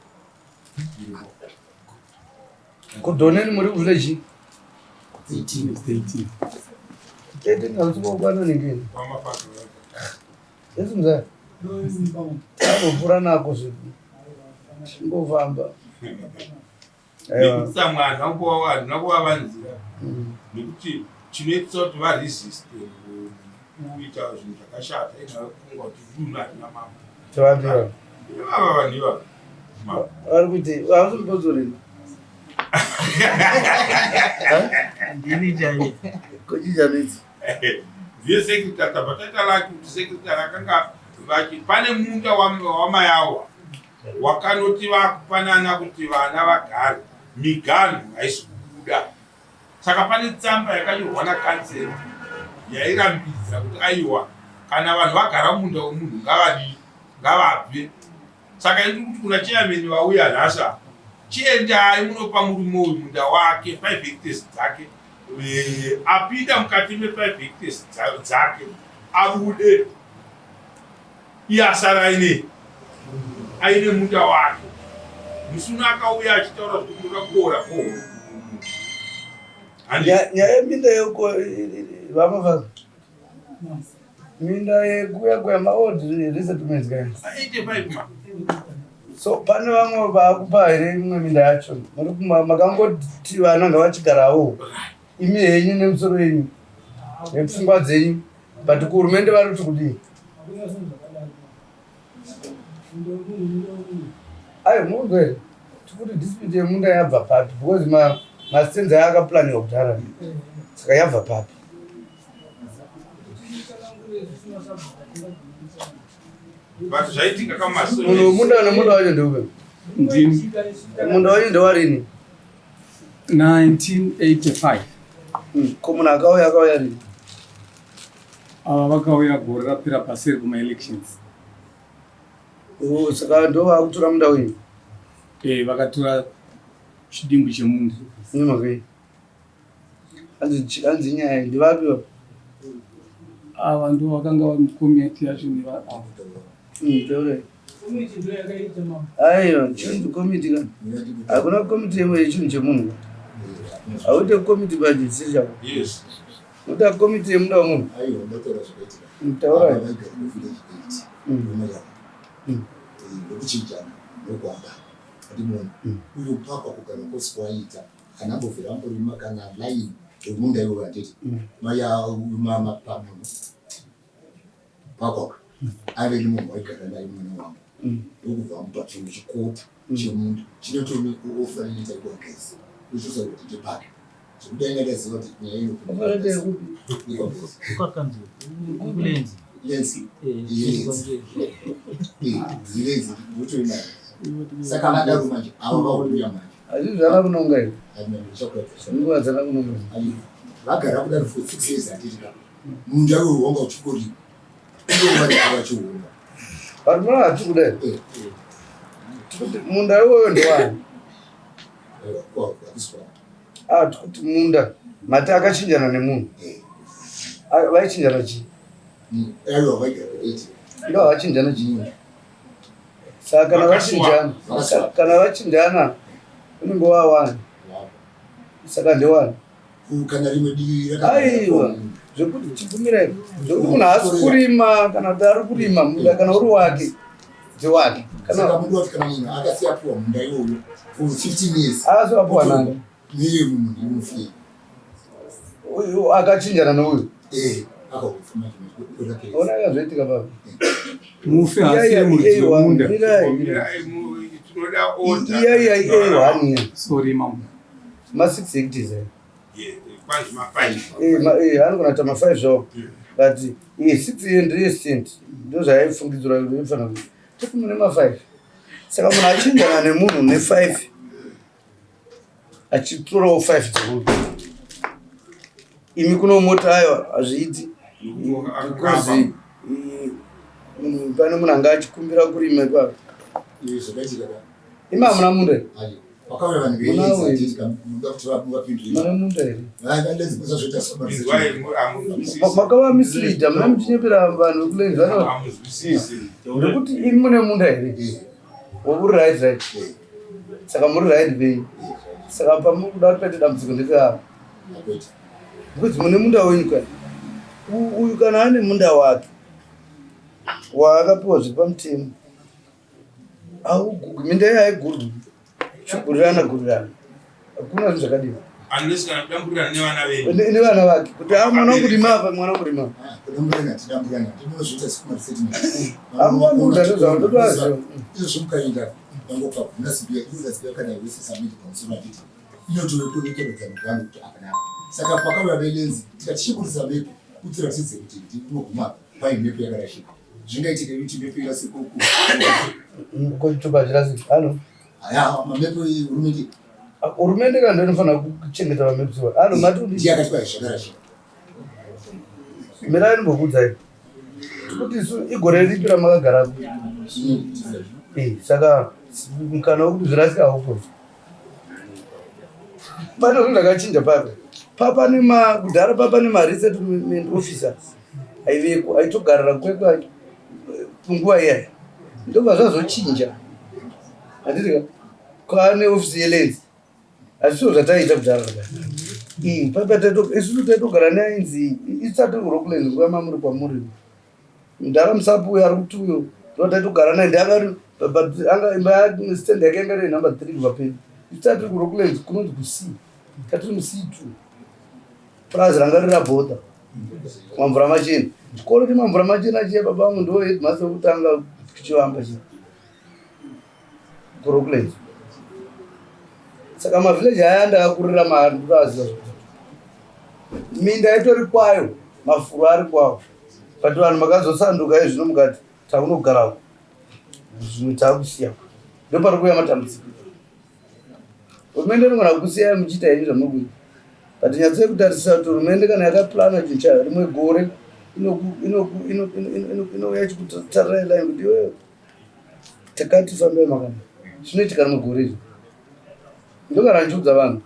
Speaker 6: Kudoneni muri kuvillage?
Speaker 1: 13. 13.
Speaker 6: 13 hausi kukwana nengeni. Yesu mzaya. Tambopfuura nako zvedu. Chingofamba.
Speaker 2: Nekuti samwe handina kuvavanzira nekuti chinoitisa kuti varesiste kuita zvinhu zvakashata inhava kufunga kuti dunhu harina mambo.
Speaker 6: Tivambira.
Speaker 2: Ivava vanhu ivava.
Speaker 6: Vari kuti hausi mupodzoreni.
Speaker 5: Ndini chaiye.
Speaker 6: Kochichanetsa.
Speaker 2: Ndiye secretary tabva taita laki kuti secretary akanga vachi pane munda wamayawa wakanoti vakupanana kuti vana vagare miganhu haisi kubuda saka pane tsamba yakanyorwa nakansera yairambidza kuti aiwa kana vanhu vagara munda wemunhu ngavadii ngavabve saka iri kuti kuna chairman vauya nhasi apa chiendai munopa murume uyu munda wake 5 hectares dzake eh, apinda mukati me 5 hectares dzake abude iye asara aine aine munda wake musi uno akauya achitaura zvekuti ndoda kuora boho
Speaker 6: nyaya yeminda yeuko vamafaza. Minda yekuya kuya maold resettlements guys.
Speaker 2: 85 ma.
Speaker 6: So pane vamwe vakupa here imwe minda yacho? Muri makangoti vana ngavachigarawo. Imi henyu nemusoro yenyu. Nepfungwa dzenyu. But kuhurumende vari kuti kudii? Ayo munzwa here? Tikuti dispute yemunda yabva papi because ma mastands aya akaplaniwa kudhara. Saka yabva papi?
Speaker 2: But zvaitika kamaso.
Speaker 6: Munhu munda nemunda wacho ndeupi?
Speaker 1: Ndini.
Speaker 6: Munda wacho ndewarini?
Speaker 1: 1985.
Speaker 6: Ko munhu akauya akauya rini?
Speaker 1: Ava vakauya gore rapera paseri kuma-elections.
Speaker 6: Oh, saka ndo vakutora munda wenyu?
Speaker 1: Eh, vakatora chidimbu chemunda.
Speaker 6: Nemhaka Hanzi nyaya ndivapi va?
Speaker 1: Ava ndo vakanga vari mukomiti yacho nevaava.
Speaker 6: Taurai. Aiwa, chinzi komiti ka. Hakuna komiti yemwe yechinhu chemunhu. Hauite komiti pachisiri chako.
Speaker 2: Yes.
Speaker 6: Unoita komiti yemunda wemunhu.
Speaker 8: Aiwa, ndotaura zvakaitika.
Speaker 6: Taurai.
Speaker 8: Ava vaigara kuvillage 8. Unoyamba. Ndokuchinjana, ndokuamba. Andimona. Uyo papa kugara kwose kwaiita. Kana ambovhera amborima kana line remunda iwoyo handiti. Maya mama pamunhu. Papa aive nemunhu waigara naye mwana wangu. Ndokubva amupa chimwe chikopo chemunda chinotomi ofanira kuwagezi. Uchizosa kuti ndepake. Zvekuti dai ndakaziva kuti nyaya
Speaker 6: Ofanira
Speaker 8: inokuti
Speaker 5: Kwakanzi kulenzi.
Speaker 8: Lenzi.
Speaker 5: Eh,
Speaker 8: Yes. Lenzi votoinayo. Saka vadaro manje ava vakuuya manje.
Speaker 6: Hazvisi zvana kunonga here?
Speaker 8: Handina ndichakuratidza.
Speaker 6: Nguva dzana kunonga.
Speaker 8: Ayi, Vagara kudaro for 6 years handiti ka. Munda iwoyo wanga uchingorima. Ivo vari vachiona.
Speaker 6: But muna hatisi kudai.
Speaker 8: Eh,
Speaker 6: Tikuti munda iwoyo ndewani?
Speaker 8: aiwa, kwa handisi kwa.
Speaker 6: Ah, tikuti munda mati akachinjana nemunhu.
Speaker 8: Eh.
Speaker 6: Ah, Vaichinjana chii?
Speaker 8: Aiwa vaigara ku 8.
Speaker 6: Ndo vachinjana chii? Saka kana vachinjana,
Speaker 8: Vakaswa.
Speaker 6: kana vachinjana unenge wawani.
Speaker 8: Wow.
Speaker 6: Saka ndewani?
Speaker 8: Kana rimwe divi rakagara
Speaker 6: Aiwa, zvekuti chikumirai zvekuti munhu haasi kurima kana kuti ari kurima munda kana uri wake ndewake.
Speaker 8: Saka
Speaker 6: Kana
Speaker 8: munhu wati kana munhu akasiya apiwa munda iwoyo for 15 years.
Speaker 6: haasi wapiwa nani?
Speaker 8: Niye munhu umufiye.
Speaker 6: Uyu akachinjana neuyu.
Speaker 8: Eh, akakufa manje manje. Rake.
Speaker 6: Ona zvaitika baba.
Speaker 1: Mufi haasiri muridzi wemunda.
Speaker 6: Mirai.
Speaker 2: Mirai tinoda order.
Speaker 6: Iya iya iya one year.
Speaker 1: Sorry mambo.
Speaker 6: Ma 6 hectares ayo.
Speaker 2: Yeah, kwanzi ma 5.
Speaker 6: Eh, ma eh anogona kuita ma 5 zvawo. But eh 6 year ndiye cent. Ndo zvaifungidzirwa kuti inofanira kuti. Toti mune ma 5. Saka munhu achinjana nemunhu ne 5 achitorawo 5 dzekuti. Imi kuno mota ayo hazviiti. Because pane munhu anga achikumbira kurima ipapo.
Speaker 8: Izvi zvakaitika ka.
Speaker 6: Imi hamuna munda here?
Speaker 8: Ayi. Pakauya vanhu
Speaker 6: Munawo
Speaker 8: velenzi
Speaker 6: here?
Speaker 8: handiti ka munoda kuti vapindure.
Speaker 6: Mune munda here?
Speaker 8: Valenzi kusazvoita soma.
Speaker 2: Inzwai hamuzwisisi.
Speaker 6: Makava misleader, muna muchinyepera vanhu vekulenzi vano
Speaker 2: Hamuzwisisi.
Speaker 6: ndekuti imi mune munda here?
Speaker 8: Eh,
Speaker 6: Uri right right.
Speaker 8: eh,
Speaker 6: Saka muri right venyu.
Speaker 8: eh.
Speaker 6: Saka pamuri kuda kuti paite dambudziko ndepeavo.
Speaker 8: Akwete.
Speaker 6: Because mune munda wenyu kana. Uyu kana ane munda wake waakapiwa zviri pamutemo. Augugwi minda iyoyo haigurwi. Chigurirana gurirana. Hakuna zvinhu zvakadini.
Speaker 2: Unless kana kudamburirana nevana venyu.
Speaker 6: Nevana vake kuti ah mwana wangu rima apa mwana wangu rima.
Speaker 8: Ah, kudamburana tidamburana. Ndinozviita soma settlement.
Speaker 6: Hamuna zvazvo ndotoazvo.
Speaker 8: Izvo mukaenda vangopa kuna simbi inoda simbi kana iwese samiti pamusoro handiti. Inotorekodza muganhu kuti apa napa. Saka pakauya velenzi tikati chikurisa mepu kuti ratidze kuti ndinoguma pai mepu yakarashika. Zvingaitika kuti mepu irasike uku.
Speaker 6: Kochitupa chirasi. Halo.
Speaker 8: Aya mamepu hurumende
Speaker 6: Hurumende kana inofanira kuchengeta mamepu iwayo. Halo mati
Speaker 8: ndiye
Speaker 6: udii?
Speaker 8: akati kwai zvakarashika.
Speaker 6: Mirai ndimbokuudzai. Kuti isu igore ripi ramakagara Eh, saka mukana wekuti zvirasike haupo. Pane zvinhu zvakachinja papa. Papa nema kudhara papa nema resettlement officers aiveko aitogarira kwekwa nguva iyaya. Ndobva zvazochinja. Handiti ka? Kwaane ofisi yelenzi. Hazvisiwo zvataiita kudhara kudhara. Papa isusu taitogara neainzi isati Rocklands nguva mamuri kwamuri. Mdara Musapu uyo ari kuti uyo ndotaitogara naye ndianga ari but anga imba yake stand yake yanga iri number 3 kubva pedu. Isu tatiri kuRocklands kunonzi kuC. Tatiri muC2. Purazi ranga riri rabhodha. Mamvura machena. Chikoro chemamvura machena chiya baba vangu ndo headmaster wekutanga kuchivamba chiya. KuRocklands. Saka mavillage aya ndakakurira maari ndikutoaziva zvekuti. Minda itori kwayo, mafuro ari kwawo. But vanhu makazosanduka izvino mukati takunogara zvimwe takusiya. Ndopari kuuya matambudziko. Hurumende inogona kukusiyai muchiita henyu zvamuri kuita. But nyatsoi kutarisa kuti hurumende kana yakaplana chinhu chayo rimwe gore inouya ichikutarirai line kuti iwewe takati fambai makana. Zvinoitika rimwe gore izvi. Ndogara ndichiudza vanhu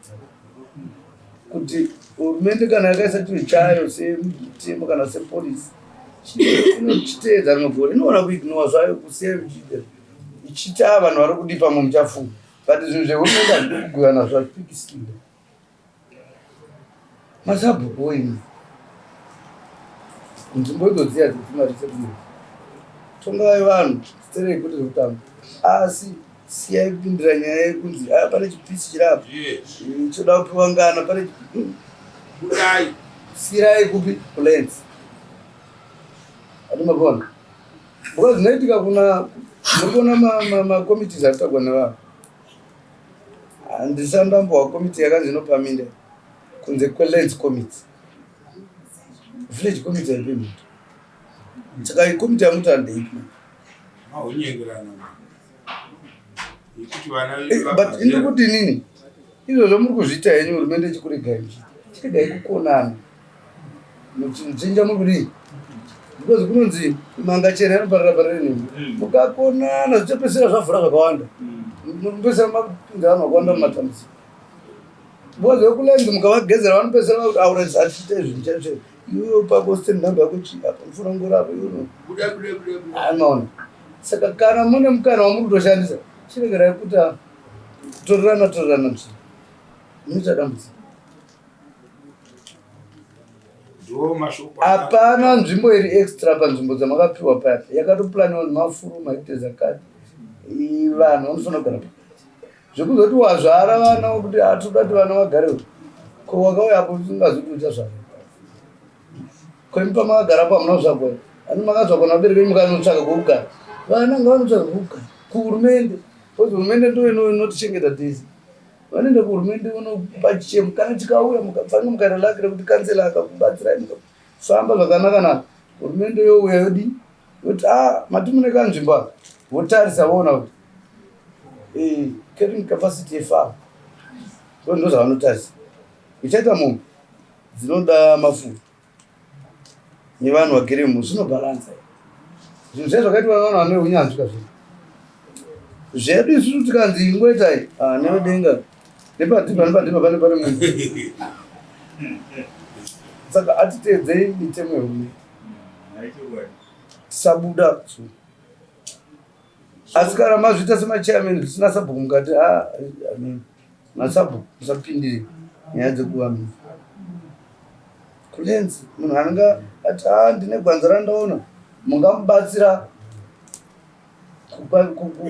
Speaker 6: kuti hurumende kana yakaisa chinhu chayo semutemo kana sepolisi inochiteedza rimwe gore inoona kuignowa zvayo kusiya ichiita ichiti a vanhu vari kudii pamwe muchafunga but zvinhu zvehurumende hazvidi kubhuya nazvo hazvipikisira masabhuku woimi nzvimbo idzo dziya dzekumaresettlement tongai vanhu sterei kwete zvekutamba asi siyai kupindira nyaya yekunzi aya pane chipisi chiri apa choda kupiwa ngana pane
Speaker 2: kudai
Speaker 6: sirai kupi kulens ati mapona because zvinoitika kuna muri kuona macommittees ari kutagwa nevanhu handisati ndambowa komiti yakanzi inopa minda kunze kwelands committee village committee haipe minda saka komiti yamuti handeipi but indiri kuti inini izvozvo muri kuzviita henyu hurumende ichikuregai muchiita chiregai kukonana muchinja muri kudii because kunonzi manga chena inoparira parira nemi mm. mukakonana zvichapedzisira zvavhura zvakawanda mm. munopedzisira mapinza vanhu vakawanda mumatambudziko because vekuland mukavagezera vanopedzisira vakuti aura atiite zvinhu chaizvo iwe pako stand number yako chii apa unofanira kungorapa iwe anoona saka kana mune mukana wamuri kutoshandisa chiregerai kuti torerana torerana nzvimbo munoita dambudziko Hapana nzvimbo iri extra panzvimbo dzamakapiwa paya yakatoplaniwa nemafuru maite zakati vanhu vanofanira kugara pakati zvekuzoti wazvara vana kuti atoda kuti vana vagare ko wakauya apo usingazoti uchazvara ko imi pamakagara po hamuna kuzvagwa ani makazvagwa navabereki venyu mukanotsvaga kwekugara vana ngavanotsvaga kwekugara kuhurumende bcause hurumende ndo inotichengeta tese Vanoenda kuhurumende vonopa chichemo kana chikauya mukafanira mukaita laki rekuti kansela akakubatsirai mukafamba zvakanaka naka hurumende youya yodii yoti a ah, mati mune kanzvimbo aka votarisa voona kuti eh, carrying capacity yefarm so ndozvavanotarisa ichaita mombe dzinoda mafuro nevanhu vagere mu zvinobhalansa zvinhu zviya zvakaitwa nevanhu vane unyanzvi kazvinhu zvedu isusu tikanzi ingoitai ah, nevedenga nepadhibha nepadhibha pane pane munhu saka atiteedzei mitemo yehurumende tisabuda asi kana mazviita semachairman zvisina sabhuku mukati ah, masabhuku musapindire nyaya dzekuvamisa kulenzi munhu anenge ati a ah, ndine gwanza randaona mungamubatsira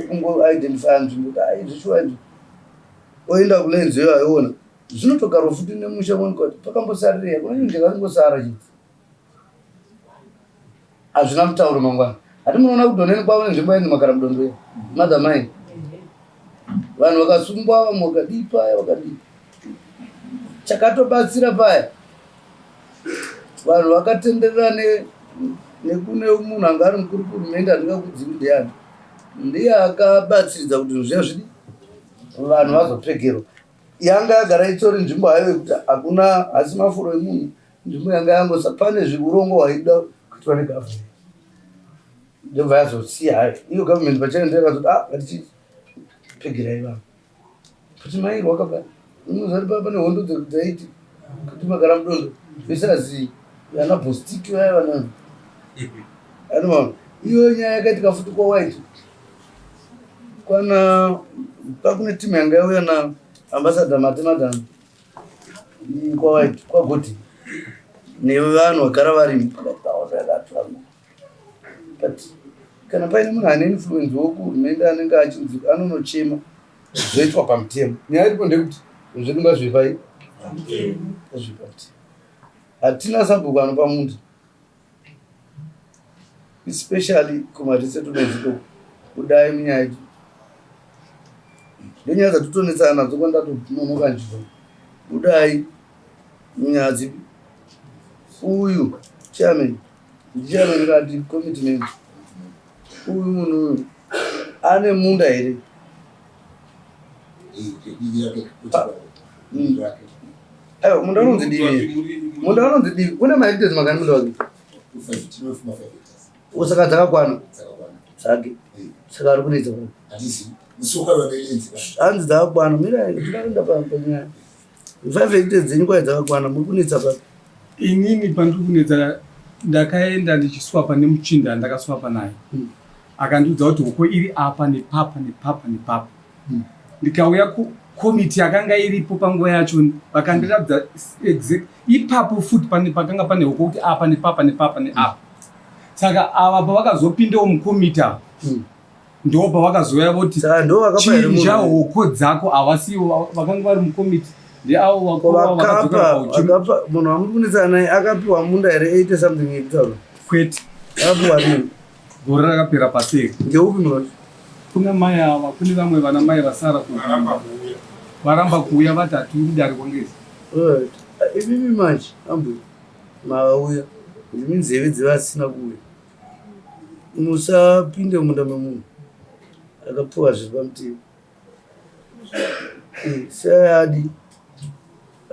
Speaker 6: kungoidentifya nzvimbo kuti ai zvishuwa izvi oenda kulenzi iyo aiona zvinotogarwa futi nemusha monika kuti pakambosarireya kuna chinhu chakangosara chidzi Hazvina mutauro mangwana. Hati munoona kudoneni kwavo nenzvimbo yainzi makara mudondo iya. Mother mine. Vanhu vakasungwa vamwe vakadii paya vakadii. Chakatobatsira paya. Vanhu vakatenderera ne nekune munhu anga ari mukuru kuhurumende handingakudzivi ndiani. Ndiye akabatsiridza kuti zvinhu zviya zvidii vanhu vazopegerwa. Yanga yagara itori nzvimbo hayo yekuti hakuna hasi mafuro emunhu Nzvimbo yanga yangosa pane zviurongwa hwaida kuitwa negovernment ndobva yazosiya hayo iyo government pachayo ndo yakazoti ah ngatichipegerai vanhu kuti mairwa kapa unozati pa pane hondo dzaiti kuti magara mudondo vesazi vana bostiki vaya vana anomaona iyo nyaya yakaitika futi kwawaiti kwana pakune timu yanga yauya na ambassador matemadhani kwagoti nevanhu vagara varimo. But kana paine munhu ane influence wokuhurumende anenge achinzi anonochema zvoitwa pamutemo. Nyaya iripo ndekuti zvedu ngazvipai ngazvipa mutemo. Hatina sabhuku anopa munda especially kumaresettlements ikoko kudai munyaya idzi ndonyaya dzatotonetsana nadzo kwandatononoka ndichibva kudai munyaya dzipi uyu chairman ndichairman kati committee member uyu munhu uyu ane munda here Aiwa, munda unonzi divi. Munda unonzi divi. Une mahectares mangani munda wake? Saka dzakakwana dzake. Saka ari kunetsa kuno. Hanzi dzakakwana. Mira, tikaenda panyaya. 5 hectares dzenyu kwai dzakakwana. Muri kunetsa papi?
Speaker 1: Inini pandiri kunetsa ndakaenda ndichiswapa nemuchinda andakaswapa naye. Akandiudza kuti hoko iri apa nepapa nepapa nepapa. Ndikauya kukomiti yakanga iripo panguva yacho vakandiratidza exact ipapo futi pane pakanga pane hoko kuti apa nepapa nepapa neapa. Saka ava pavakazopindawo mukomiti ava ndo pavakazouya voti
Speaker 6: Saka ndo vakapa here munhu?
Speaker 1: chinja hoko dzako havasivo vakanga vari mukomiti ndeavo
Speaker 6: Ko
Speaker 1: vakuru vakadzokera
Speaker 6: vakapa
Speaker 1: pauchimi
Speaker 6: vakapa munhu wamuri kunetsana naye akapiwa munda here 80 something yekutaura
Speaker 1: kwete
Speaker 6: akapiwa rini
Speaker 1: gore rakapera paseri
Speaker 6: ngeupi munhu wacho
Speaker 1: kuna mai ava kune vamwe vana mai vasara ku
Speaker 2: Varamba kuuya.
Speaker 1: varamba kuuya vati hatiuri dare kwangezi
Speaker 6: Alright. Imimi manje ambuya mavauya ndimi nzeve dzevasina kuuya musapinde munda memunhu akapiwa zviri pamutemo Eh, seadi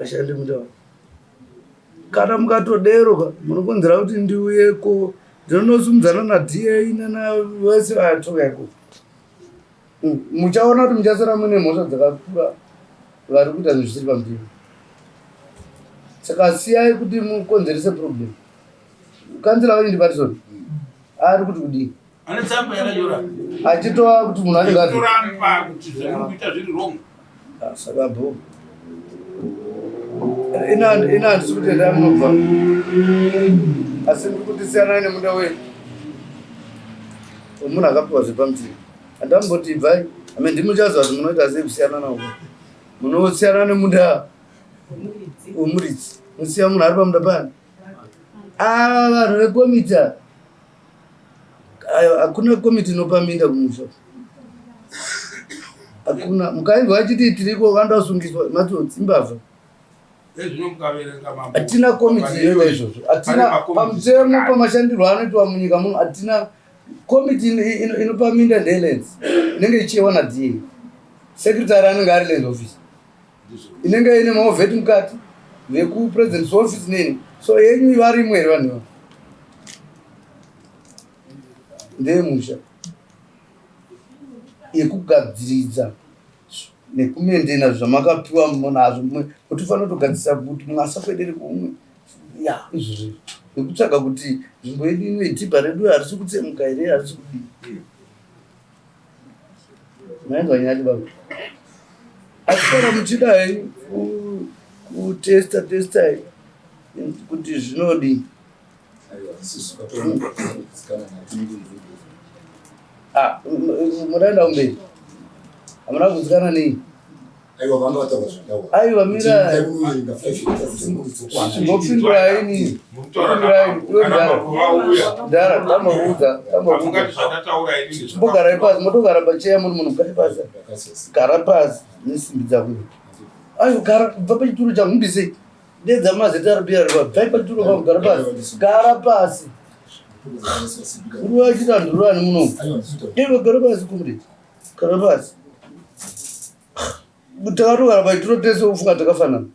Speaker 6: ashande munda wake kana mukatodero ka munokonzera kuti ndiuyeko ndinonosumudzana naDA nana vese vatouya ikoko Muchaona kuti muchasara mune mhosva dzakakura vari kuita zvinhu zvisiri pamutemo. Saka siyai kuti mukonzerese problem. Kanzira wenyu ndiPatson ari kuti kudii?
Speaker 2: Ane tsamba yakanyora.
Speaker 6: Achitova kuti munhu anenge ari
Speaker 2: Kuramba kuti zvamuri kuita zviri wrong.
Speaker 6: Ah, saka bho. Ina ina handisi kuti endai munobva. Asi ndiri kuti siyanai nemunda wenyu. Munhu akapiwa zvepamutemo. Handamboti ibvai. Ame ndimi muchaziva kuti munoita sei kusiyana nawo. Munosiyana nemunda wemuridzi. Musiya munhu ari pamunda pani. Ava vanhu vekomiti ava. Hakuna komiti inopa minda kumusha. Hakuna. Mukainzwa vachiti tiriko vanoda kusungiswa matsotsi imbavha. Hatina komiti inoita izvozvo. Hatina pamutemo pamashandirwo anoitwa munyika muno hatina komiti inopa minda ndeyelands inenge ichiyewa naDA. Secretary anenge ari lands office. Inenge ine maovheti mukati vekupresident's office neni. So yenyu varimo here vanhu ivavo? Ndeyemusha yekugadziridza nekumendena zvamakapiwa nazvo motofanira kutogadzirisa kuti mumwe asafedere kuumwe ya izvozvo nekutsvaga kuti nzvimbo yedu ino idhibha redu harisi kutsemuka here harisi kudii maenzwa nyaya baba asi kana muchida henyu kutesta testai kuti zvinodii Ah, munoenda kumberi hamuna kugutsikana nei aiwa mira chimbopindurai ini dhara tamboudza tamboudza chimbogarai pasi motogara pacheya muri munhu gare pasi gara pasi nesimbi dzako aiwa gara kubva pachituro changu mubisei Dedza mazita ari pia ripa. Bvai paturo pangu gara pasi. Gara pasi. Uri wachita ndurani muno. Iwe gara pasi kumri. Gara pasi. Takatogara paituro tese ufunga takafanana.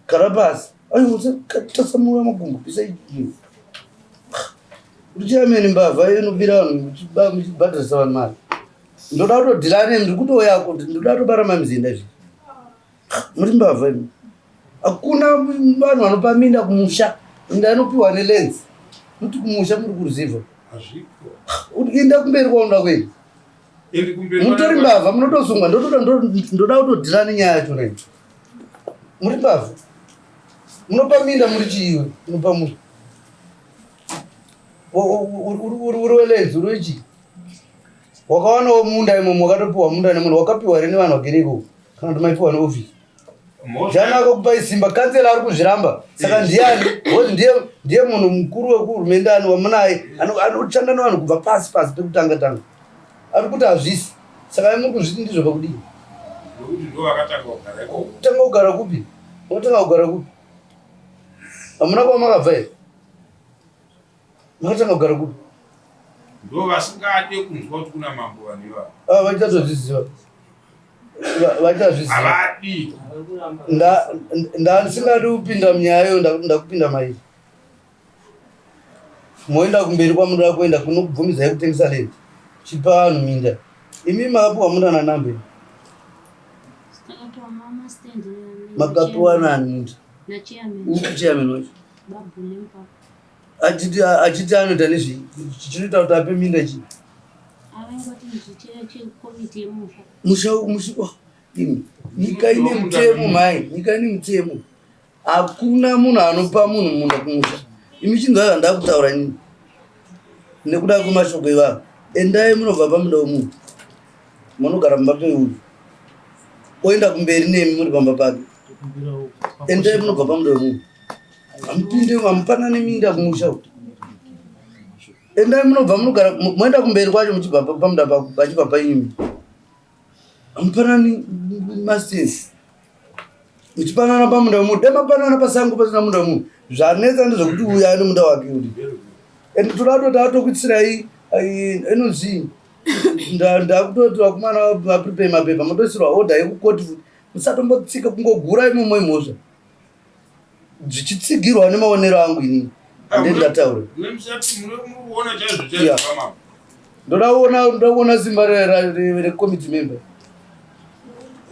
Speaker 6: Gara pasi. Ayo tasamura makumbo bisa ichi. Uri chairman mbavha inobira vanhu muchibhadharisa vanhu mari. Ndoda kutodhila nemi ndiri kutouya kuti ndoda kutobara mamizinda izvi. Muri mbavha imi. Hakuna vanhu vanopa minda kumusha. Minda inopiwa nelenzi. Kuti kumusha muri kuruzivha.
Speaker 2: Hazviko.
Speaker 6: Inda kumberi kwaunoda kuenda.
Speaker 2: Endi kumberi.
Speaker 6: Mutori mbavha munotosungwa. Ndotoda ndoda kutodhira nenyaya yacho nei. Muri mbavha. Munopa minda muri chiiwe. Munopa muri. Uri welenzi uri wechii? Wakawanawo munda imomo wakatopiwa munda nemunhu wakapiwa here nevanhu vagere ikoko kana kuti maipiwa neofisi? Jana akakupai simba kansela ari kuzviramba saka ndiyani because ndiye ndiye munhu mukuru wekuhurumende ani wamunaye anoshanda nevanhu kubva pasi pasi pekutanga tanga ari kuti hazvisi saka muri kuzviti ndizvo pakudii? Tanga kugara kupi? Unotanga kugara kupi? Hamuna kwamakabva here? Makatanga kugara kupi?
Speaker 2: Ndo vasingade kunzwa kuti kuna mambo vanhu ivavo.
Speaker 6: Ah, vachatozviziva. Vachazviziva.
Speaker 2: Havadi.
Speaker 6: Nda ndandisingadi kupinda munyaya iyo ndakupinda mairi. Moenda kumberi kwamunoda kuenda kunokubvumidzai kutengesa land. Chipa vanhu minda. Imi makapiwa munda nanambe. Makapiwa nani munda? Upi chairman wacho? Achiti achiti anoita nezvei? Chinoita kuti ape minda chii? Musha musha oh, imi. Nyika ine mutemo mhai, nyika ine mutemo. Hakuna munhu anopa munhu munda kumusha. Imi chinzwai zvandakutaura inini. Nekuda kwemashoko ivayo. Endai munobva pamunda wemunhu. Munogara pamba peuyu. Oenda kumberi nemi muri pamba pake. Endai munobva pamunda wemunhu. Hamupinde hamupanane minda kumusha uku. Endai munobva munogara moenda kumberi kwacho muchibva pamunda pachibva paimi. Hamupanani masensi. Muchipanana pamunda wemunhu. Dai mapanana pasango pasina munda wemunhu. Zvanetsa ndezvekuti uyu ane munda wake uyu. And toda kutoti atokutsirai inonzi ndakutoti vakomana vaprepare mapepa motoisirwa order yekukoti futi. Musatombotsika kungogura imomo imhosva. Zvichitsigirwa nemaonero angu inini. Handei ndataura. Ndoda kuona ndoda kuona simba recommittee member.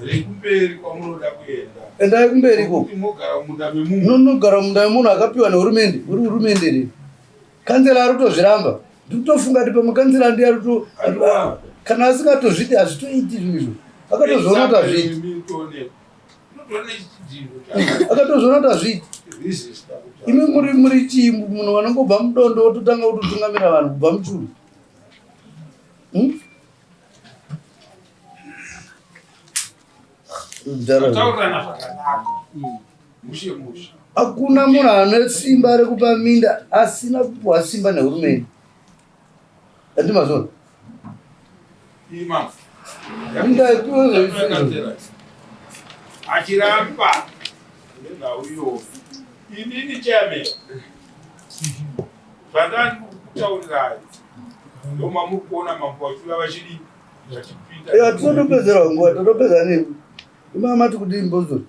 Speaker 2: Rekumberi kwamunoda kuenda.
Speaker 6: Endai kumberi ikoko.
Speaker 2: Mogara mumunda memunhu.
Speaker 6: Munogara mumunda memunhu akapiwa nehurumende. Uri hurumende here? Kanzela ari kutozviramba. Ndikutofunga kuti pamwe kanzela ndiye ari kuto kana asingatozvidi hazvitoiti zvinhu izvo. Akatozviona kuti hazviiti. Akatozviona kuti hazviiti. Imi muri muri chii munhu vanongobva mudondo wototanga kutotungamira vanhu kubva muchuru. Hmm? Hakuna munhu ane simba rekupa minda asina kupiwa simba nehurumende. Andi mazona. Minda ipiwe zvaizvo.
Speaker 2: Achiramba nenhau iyo. Inini chairman. Zvandandi kukutaurirai. Ndomamuri kuona mambo vachiuya vachidii?
Speaker 6: Eya tinotopedzera nguva totopedza nemi. Imama mati kudii mbozo?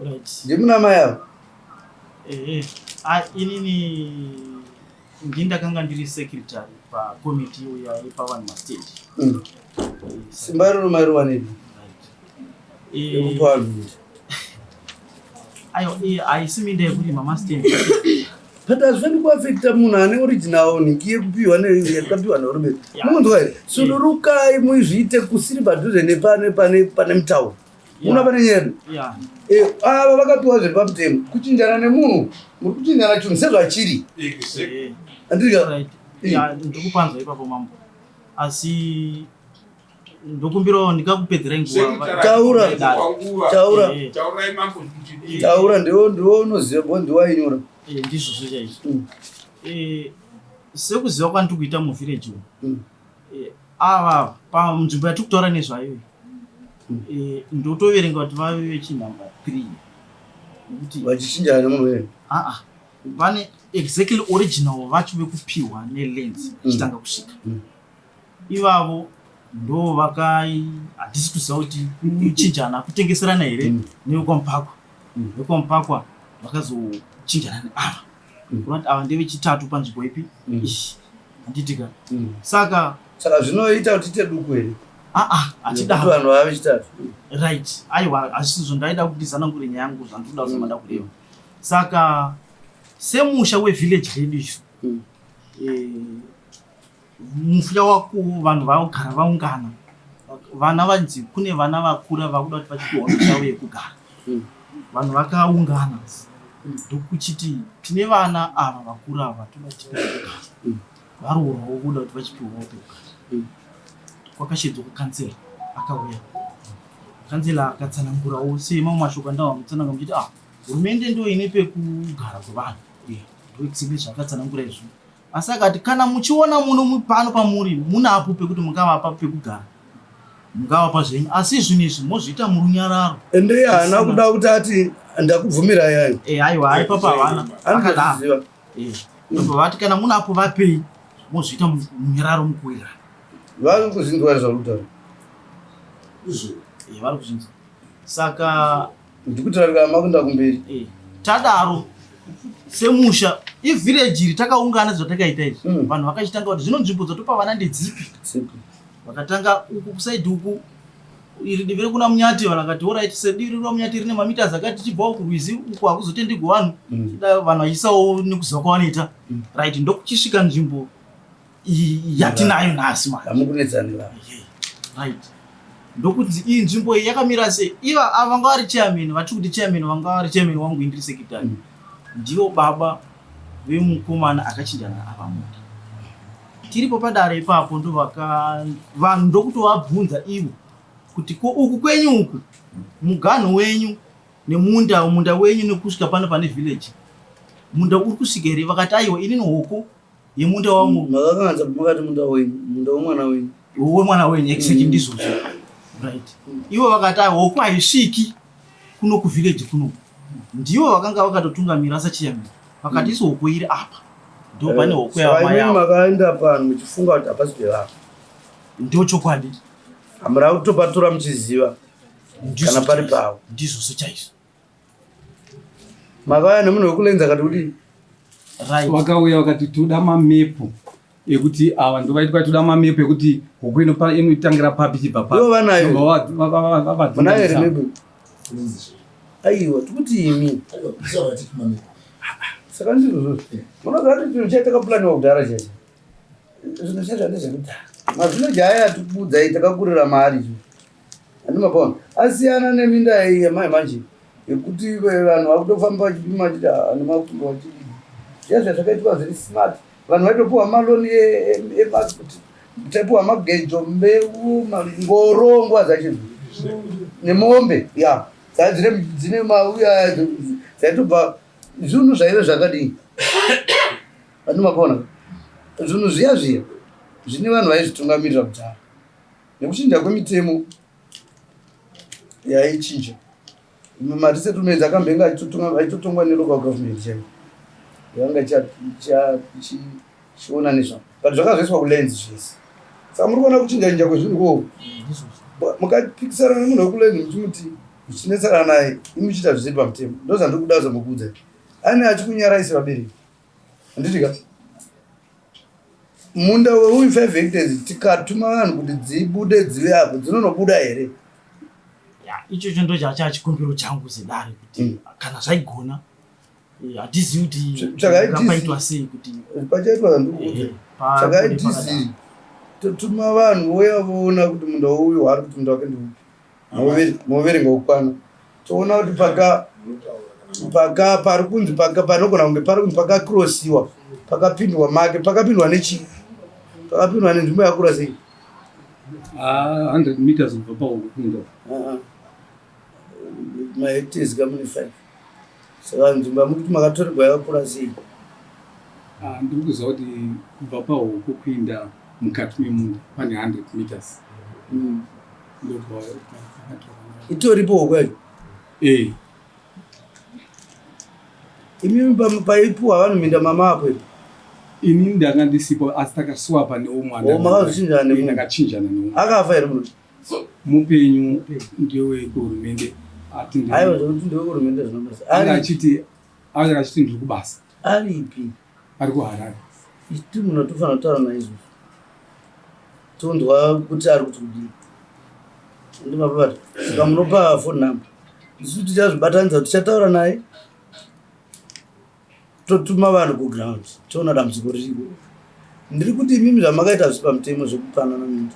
Speaker 5: Right.
Speaker 6: Ndimuna mai ava.
Speaker 5: Ehe. Ah, inini ndini ndakanga ndiri secretary pakomiti iyo yaipa vanhu mastand.
Speaker 6: Simba iroro mairiwanepi?
Speaker 5: Right. Eh,
Speaker 6: Yekupa vanhu minda.
Speaker 5: Aiwa, eh, haisi minda yekurima mastand.
Speaker 6: But hazvifaniri kuafekta munhu ane original nhingi yekupiwa yakapiwa nehurumende. Munonzwa here? Sudurukai muzviite kusiri padhuze nepane pane pane mutauro. Muna pane nyaya yedu. Eh, ava vakapiwa zviri pamutemo. Kuchinjana nemunhu muri kuchinjana chinhu sezvachiri. Andika.
Speaker 5: Ya, ndikupanzwa ipapo mambo. Asi ndokumbirawo ndingakupedzerai nguva.
Speaker 6: Taura. Taura. Taura ndiwo ndiwo unoziva bo ndiwo ainyora.
Speaker 5: Eh, ndizvozvo chaizvo. Eh, sekuziva kwandiri kuita muvillage umu. Eh, ava panzvimbo yatiri kutaura nezvayo iyi. Eh, ndotoverenga kuti vave vechinhamba 3. Nekuti
Speaker 6: vachichinjana nemunhu wenu.
Speaker 5: Ah ah. Vane exactly original vacho vekupiwa nelens ichitanga kusvika. Ivavo ndo vakai hatisi kuziva kuti kuchinjana kutengeserana here mm. nevekwaMupakwa mm. vekwaMupakwa vakazochinjana neava mm. kureva kuti ava ndevechitatu panzvimbo ipi mm. iyi handitika mm. saka
Speaker 6: saka zvinoita kuti tiite duku here
Speaker 5: aa hatidaro
Speaker 6: vanhu vava vechitatu
Speaker 5: right aiwa hazvisizvo ndaida kuti ndizanangure nyaya yangu zvandinoda kuzama mm. kureva saka semusha wevillage redu isu mm. eh, Mufuya wako vanhu vagara vaungana vana vanzi kune vana vakura vakuda kuti vachipiwa misha yavo yekugara vanhu vakaungana ndokuchiti tine vana ava vakura ava toda tipe yekugara. Varoorwawo kuda kuti vachipiwawo pekugara. Kwakashedzwa kukansela akauya. Kansela akatsanangurawo semamwe mashoko andawa mutsananga muchiti ah hurumende ndo ine pekugara kwevanhu. Ndoexactly zvaakatsanangura izvo. Asi akati kana muchiona muno pano pamuri munapo pekuti mungavapa pekugara mungavapa zvenyu asi zvinhu izvi mozviita murunyararo.
Speaker 6: Ende haana kuda kuti ati ndakubvumira yayo.
Speaker 5: Eh aiwa haipapa havana.
Speaker 6: Akadaro.
Speaker 5: Eh ndobva vati kana munapo vapei mozviita munyararo mukuwirirana.
Speaker 6: Vari kuzvinzwa zvauri kutaura.
Speaker 8: Izvo.
Speaker 5: Eh vari kuzvinzwa. Saka
Speaker 6: ndikutarira makunda kumberi.
Speaker 5: Eh tadaro semusha ivillage iri takaungana zvatakaita izvi. Vanhu vakachitanga kuti zvino nzvimbo dzatopa vana ndedzipi? Vakatanga uku kusaidi uku iri divi rekuna Munyati vanhu vakati orit sedivi rekuna Munyati rine mamiters akati tichibvawo kurwizi uku hakuzotendigwi vanhu. Vanhu vachiisawo nekuziva kwavanoita. Right ndokuchisvika nzvimbo yatinayo nhasi manje.
Speaker 6: Hamukunetsani vanhu.
Speaker 5: Right. Ndokuti iyi nzvimbo iyi yakamira sei? Iva ava vanga vari chairman, vatiri kuti chairman vanga vari chairman wangu indiri secretary. Ndivo baba vemukomana akachinjana ava munda. Tiripo padare ipapo ndovaka vanhu ndokutovabvunza ivo kuti ko uku kwenyu uku muganhu wenyu nemunda munda wenyu nekusvika pano pane village munda uri kusvika here? Vakati aiwa inini hoko yemunda wangu.
Speaker 6: Makakanganisa makati munda wenyu, munda wemwana wenyu.
Speaker 5: Wemwana wenyu exactly ndizvozvo. Right. Ivo vakati aiwa hoko haisviki kuno kuvillage kuno. Ndivo vakanga vakatotungamira sachairman. Vakati isu hoko iri apa. Ndo pane hoko yamai avo.
Speaker 6: Makaenda pano muchifunga kuti hapasi pevanhu.
Speaker 5: Ndo chokwadi.
Speaker 6: Hamuna kutopatora muchiziva kana pari pavo.
Speaker 5: Ndizvozvo chaizvo.
Speaker 6: Makauya nemunhu wekulenza akati kudii?
Speaker 5: Right.
Speaker 1: Vakauya vakati toda mamepu ekuti ava ndovaitwa toda mamepu ekuti huku inotangira papi ichibva papi.
Speaker 6: Ivo vanayo.
Speaker 1: Ndobva
Speaker 6: Munayo here mepu? Aiwa, tikuti imi. Saka ndizvozvo. Munoziva kuti chinhu chaiye takapulaniwa kudhara chacho. Zvinhu chacho ndezvekudhara. Mazvinoji aya atikuudzai takakurira maari izvo. Handimapona. Asiyana neminda iyi yamai manje yekuti vanhu vakutofamba vachipima vachiti ah, nemakumbo vachidii. Zviya zviya zvakaitwa zviri smart. Vanhu vaitopiwa maloni emakuti taipiwa magejo, mbeu, ngoro nguva dzacho nemombe ya dzaidzine dzine mauya dzaitobva zvinhu zvaive zvakadii. Handimapona. Zvinhu zviya zviya zvine vanhu vaizvitungamirira kudhara. Nekuchinja kwemitemo yaichinja maresettlements akambenge achitotongwa nelocal government chaiyo yanga ichiona nezvavo but zvakazoiswa kulands zvese. Saka muri kuona kuchinja chinja kwezvinhu ikoko mukapikisana nemunhu wekulands muchimuti muchinetsana naye imi muchiita zvisiri pamutemo. Ndozvandiri kuda kuzomukuudzai. Ane achikunyaraisi vabereki handiti ka? Munda weuyu 5 hectares tikatuma vanhu kuti dzibude dzive apo dzinonobuda here?
Speaker 5: Ya, ichocho ndo chacha chikumbiro changu sedare kuti mm. kana zvaigona eh, hatizivi kuti paitwa sei kuti
Speaker 6: pachaitwa zvandikuudza eh, tsvakai dc totuma vanhu vouya voona kuti munda uyu waari kuti munda wake ndeupi moverenga kukwana toona kuti paka paka pari kunzi paka panogona kunge pari kunzi pakakrosiwa pakapindwa make pakapindwa nechii pakapindwa nenzvimbo yakura sei
Speaker 1: 100 ah, meters kubva paukupinda
Speaker 6: ah, ah. mahectares kamune 5 saka nzvimbo yamukuti makatorerwa yakakura sei
Speaker 1: ndiri kuziva kuti kubva pahuku kuinda mukati memunda pane 100 meters mm.
Speaker 6: Itoripo huku yacho?
Speaker 1: Eh.
Speaker 6: Imimi paipuwa vanhu minda mama apo
Speaker 1: ini ndanga ndisipo asi takaswapa neumwe
Speaker 6: oh, makazochinjana nemunhu
Speaker 1: ndakachinjana neumwe
Speaker 6: akafa here munhu
Speaker 1: mupenyu ndewekuhurumende
Speaker 6: aiwa zvekuti ndewekuhurumende zvinobasa
Speaker 1: anga achiti anga achiti ndiri kubasa
Speaker 6: aripi
Speaker 1: ari kuharare
Speaker 6: isu munhu tofanira kutaura naizvozvo tonzwa kuti ari kuti kudii ndimapapata saka munopa phone number isu tichazvibatanidza tichataura naye totuma vanhu kuground toona dambudziko ririko ndiri kuti imimi zvamakaita zvisi pamutemo zvekupanana minda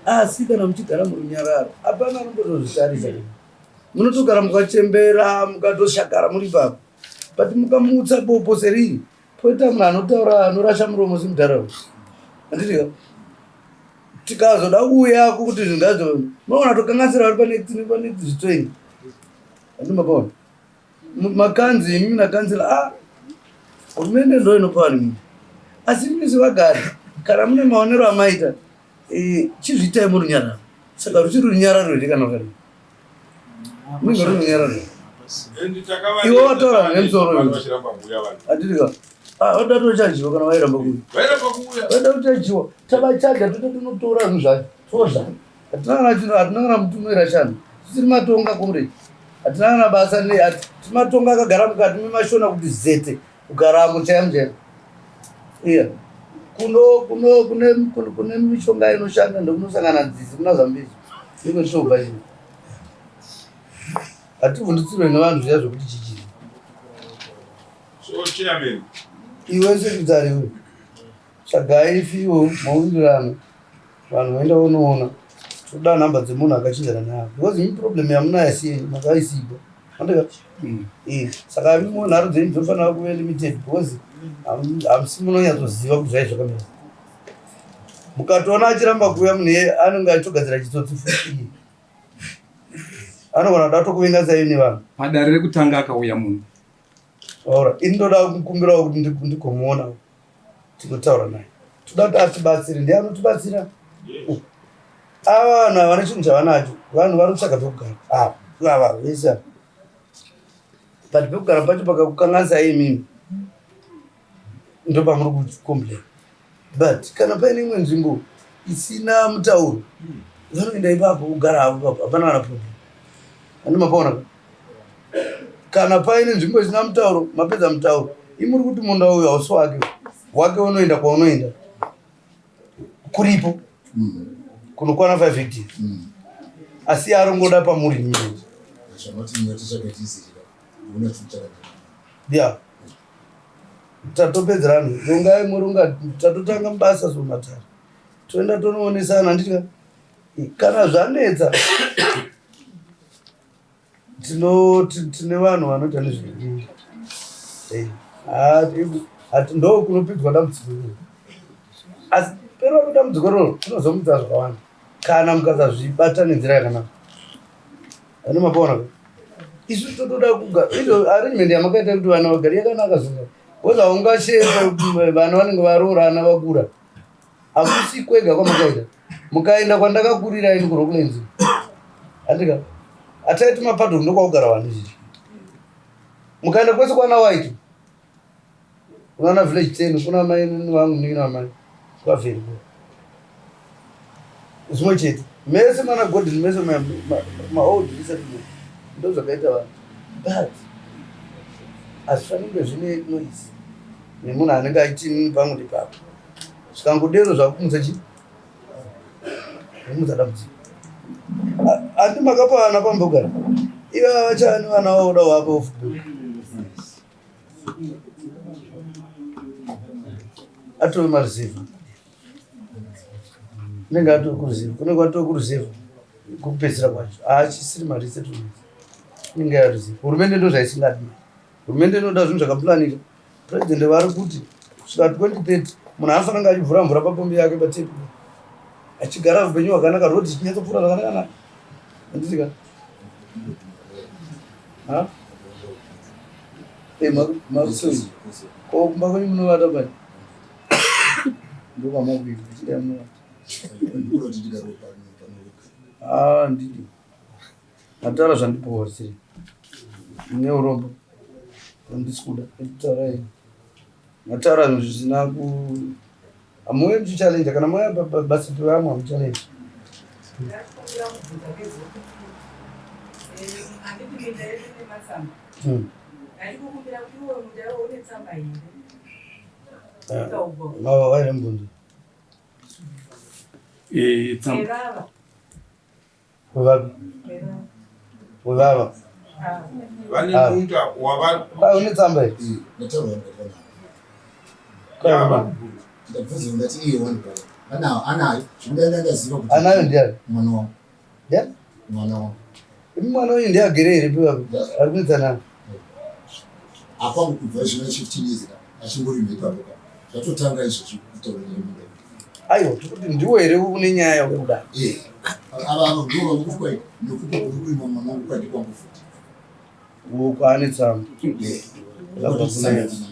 Speaker 6: asi kana muchigara murunyararo hapana anombotozvitarisa munotogara mukachembera mukatoshakara muri ipapo but mukamutsa bopo serii. Poita munhu anotaura anorasha muromo semudhara uyu. Handiti ka? Tikazoda kuuya kuti zvinhu ngazo munoona tokanganisira vari pane pane zvitsvene. Handiti makaona? Makanzi imi nakanzila ah hurumende ndo inopa vanhu minda. Asi imi sevagari kana mune maonero amaita eh, chizviitai murunyararo. Saka ruchiri runyararo here kana wakadii? Munenge runyararo. Iwe wataura nemusoro uyu. Handiti ka? Ah, vada tochajiwa kana vairamba kuuya. Vada kuchajiwa. Tavachaja tote tinotora zvinhu zvacho. Todla. Hatina kana chino, hatina kana mutumira chano. Tisiri matonga comrade. Hatina kana basa ne hati. Tiri matonga akagara mukati memashona kuti zete kugaramo chaimo chaimo. Iya. Kuno kuno kune kune mishonga inoshanda ndokunosangana nzizi kuna Zambezi. Ndiko tinobva ino. Hativhundutsirwe nevanhu zviya zvekuti chichii.
Speaker 2: So chairman.
Speaker 6: Iwe sekretary iwe. Tsvagai fiwo mowirirana vanhu voenda vonoona. Toda nhamba dzemunhu akachinjana naye because imi problem yamunayo si yenyu makaisigwa. Andika? Eh, saka imi nharo dzenyu dzinofanira kuve limited because hamusi munonyatsoziva kuti zvai zvakamira. Mukatoona achiramba kuuya munhu iye anenge achitogadzira chitsotsi futi. Anogona kuda kutokuvinga saivi nevanhu.
Speaker 1: Padare rekutanga akauya munhu.
Speaker 6: Ora, ini ndoda kukumbirawo kuti ndigomuona tinotaura naye. Toda kuti atibatsire, ndiye anotibatsira. Ava vanhu havana chinhu chavanacho, vanhu vari kutsvaga pekugara. Ava ava vese ava. But pekugara pacho pakakukanganisai imimi ndopamuri kucomplain. But kana paine imwe nzvimbo isina mutauro vanoenda ipapo kugara havo ipapo hapana kana problem. Handi mapaona ka? Kana paine nzvimbo isina mutauro mapedza mutauro imuri kuti munda uyu hausi wake wake unoenda kwaunoenda kuripo kunokwana 5 hectares asi arongoda pamuri imimi. Yeah. Tatopedzerana rongai moronga tatotanga basa somatare toenda tonoonesana handiti ka kana zvanetsa tino tine vanhu vanoita nezve ndo kunopinzwa dambudziko iroro asi pero dambudziko iroro tinozomudza zvakawanda kana mukasazvibata nenzira yakanaka Ane mapaona ka? Isu totoda kuga izvo arrangement yamakaita kuti vana vagare yakanaka zvinhu. Because haungashepa vana vanenge varoorana vakura. Hakusi kwega kwamakaita. Mukaenda kwandakakurira ini kuRocklands. Handika. Hataiti mapaddock ndokwakugara vanhu izvi. Mukaenda kwese kwana White. Kunana village 10 kuna mai vangu munin'ina wamai kwavheri kuya. Zvimwe chete. Mese mana Gordon mese ma, ma, ma old resettlement ndozvakaita vanhu. But hazvifaniri kunge zvine noise nemunhu anenge aiti inini pangu ndipapo. Zvikangodero zvakumutsa chii? Zvakumutsa dambudziko. Handi makapa vana pambogara. Ivava vachava nevana vavo voda kuvapa off book. Atove maruzevha unenge atove kuruzevha kunenge atove kuruzevha kupedzisira kwacho haachisiri maresettlement inenge yaruzevha hurumende ndo zvaisingadi hurumende inoda zvinhu zvakapulanika president vari kuti kusvika 2030 munhu anofanira kunge achivhura mvura papombi yake patepi achigara upenyu hwakanaka road ichinyatsopfuura zvakanaka handiti ka Eh, makusoi. Ko kumba kwenyu munovata pai? Ndokwamakuita, chidai munovata. Ah, ndidi. Mataura zvandipowa siri. Mune urombo. Handisi kuda. Taura Mataura zvinhu zvisina ku hamuuye muchichallenge kana mauya basa pevamwe hamuchallenge. Mava vaine mubvunzo.
Speaker 1: Eh, tsamba.
Speaker 6: Wevapi? Wevava.
Speaker 2: Vane ah. munda wavari.
Speaker 6: Kwai une tsamba here? Anayo ndiani?
Speaker 8: Mwana wangu.
Speaker 6: Ndiani?
Speaker 8: Mwana wangu.
Speaker 6: Imi mwana uyu ndiye agere here pevapi? Ari kunetsana.
Speaker 8: Apa kubva zvino 15 years. Achingorima ipapo ka. Zvatotanga izvozvi kutaura neminda.
Speaker 6: Aiwa, tikuti ndiwo here une nyaya yekuda?
Speaker 8: Eh. Ava ava ndivo vakuti kwai nekupa kuri kurima mwana wangu kwai ndikwangu futi.
Speaker 6: Uko ane tsamba.
Speaker 8: Eh.
Speaker 6: Zvabva kuna Yesu.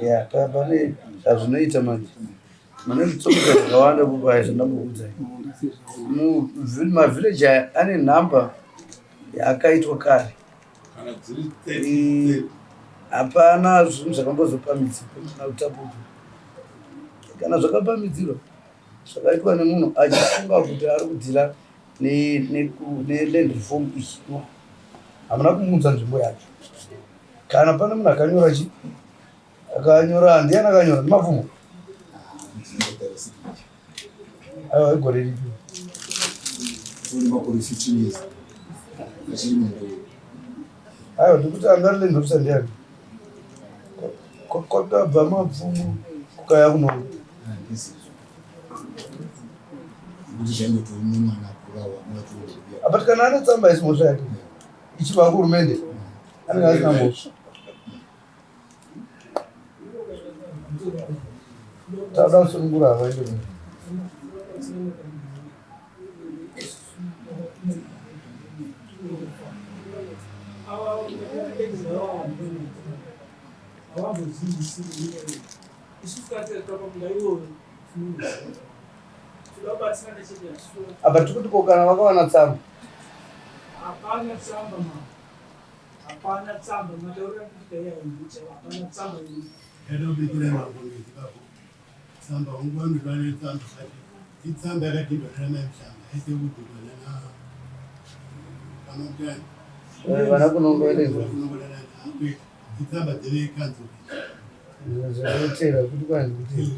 Speaker 6: Ya, pane zvazvinoita manje. Mune mitsombo dzakawanda kubaya zvandambokuudzai. Mavhileji aya ane nhamba yaakaitwa kare.
Speaker 2: Kana dziri 30.
Speaker 6: Hapana zvinhu zvakambozopamhidzirwa kana kutapudzwa. Kana zvakapamhidzirwa zvakaitwa nemunhu achifunga kuti ari kudhila neland reform iyi. No. Hamuna kumuudza nzvimbo yacho. Kana pane munhu akanyora chi akanyora ndiani akanyora ndimapfumo aiwa igore ripi
Speaker 8: makore 15 years achiri munda
Speaker 6: aiwa ndikuti anga land officer ndiani kwakabva mapfumo kukaya kunongo but kana ane tsamba isi mhosva yake ichibva kuhurumende anenge asina mhosva Tada kusunungura havaende munhu. Apa tiri kuti ko kana vakawana tsamba
Speaker 9: hapana tsamba ma Hapana tsamba mataurira kuti dai yaimbucha hapana tsamba iri.
Speaker 3: Yatobikira mambo ngezi babo. Tsamba wangu vanodwa netsamba but itsamba yakadhindwa nana mai Mhlanga haisi yekudhindwa nana vana Mutani.
Speaker 6: Eh, vana kunongoeleza.
Speaker 3: Kunongo nana kwete. Itsamba dzevekanzuru.
Speaker 6: Zvakutera kuti kwanzi kuti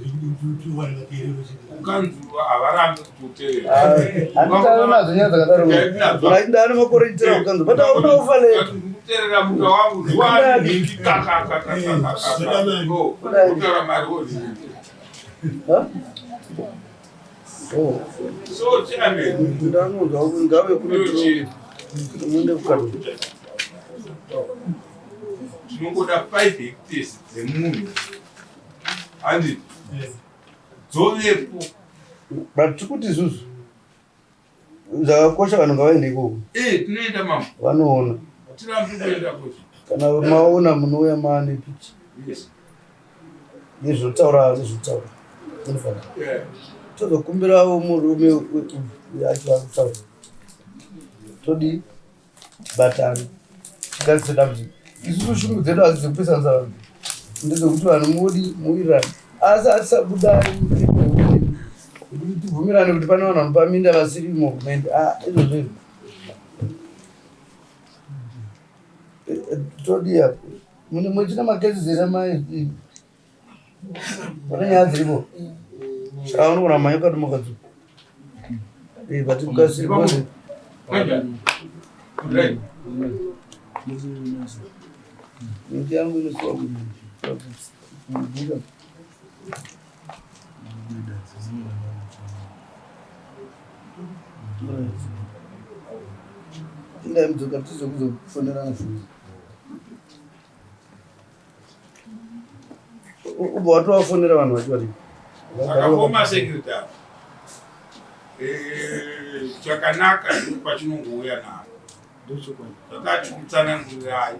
Speaker 2: Kukanzuru havarambi kuti uterere.
Speaker 6: Handitaura nadzo nyaya dzakadaro. Ndane makore nditera kukanzuru. But hauna ufa late.
Speaker 2: Kuterera munda wangu ndiwani kakakakakakaka. Kutaura mari wodii.
Speaker 6: Oh.
Speaker 2: So chairman.
Speaker 6: Ndanonzwa kuti ngave kune munde kukanzuru.
Speaker 2: Tinongoda 5 hectares dzemunhu. Handiti? Dzovepo.
Speaker 6: But tikuti isusu zvakakosha vanhu ngavaende ikoko.
Speaker 2: Eh, tinoenda mama.
Speaker 6: Vanoona.
Speaker 2: Tirambi kuenda kuti.
Speaker 6: Kana maona munouya maane picha.
Speaker 2: Yes.
Speaker 6: Nezvotaura nezvotaura. Munofanira.
Speaker 2: Yeah.
Speaker 6: Tozokumbirawo murume uyu acho ari kutaura. Todii? Tibatane. Tigadzirise dambudziko. Isusu shungu dzedu hadzisi dzekupesanisa vanhu. Ndedzekuti vanhu mudi muwirirane. Asi hatisabudai kuti tibvumirane kuti pane vanhu vanopa minda vasiri muhurumende. Ah, izvozvo izvo. Todii apo? Mune muchina macases here mai? Pane nyaya dziripo. Saka unogona mhanya ukati mukadzi. Eh, but ukasiri because miti yangu inosiwa kubuda. Indai mudzoka tizokuzofonerana futi. Ubva watovafonera vanhu vacho varipo.
Speaker 2: Zvakakoma secretary. Eh, chakanaka ndopachinongouya naro. Zvakati kutsanangurirai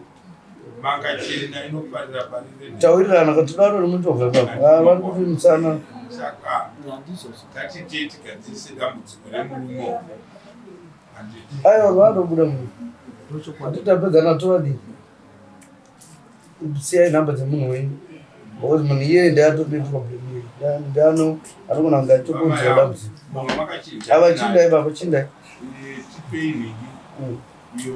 Speaker 2: manga chena inoparira parire.
Speaker 6: Tawirirana kuti daro rimutobva ipapo. Ah, vari kuti musana.
Speaker 2: Saka ngatitei tigadzirise dambudziko remurume.
Speaker 6: Aiwa vanobuda munhu. Hatitapedzana tovadii? Siyai nhamba dzemunhu wenyu. Because munhu iyeye ndiye atone problem iyoyi. Ndiano anogona kunge achitokonzera dambudziko.
Speaker 2: Mama makachinja.
Speaker 6: Ava chindai baba chindai.
Speaker 2: Tipei nhingi. Iyo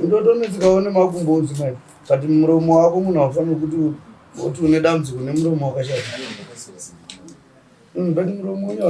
Speaker 6: Ndotonetsekawo nemakumbo udzimai. But muromo wako munhu haufaniri kuti woti une dambudziko nemuromo wakashata. But muromo wenyu hauna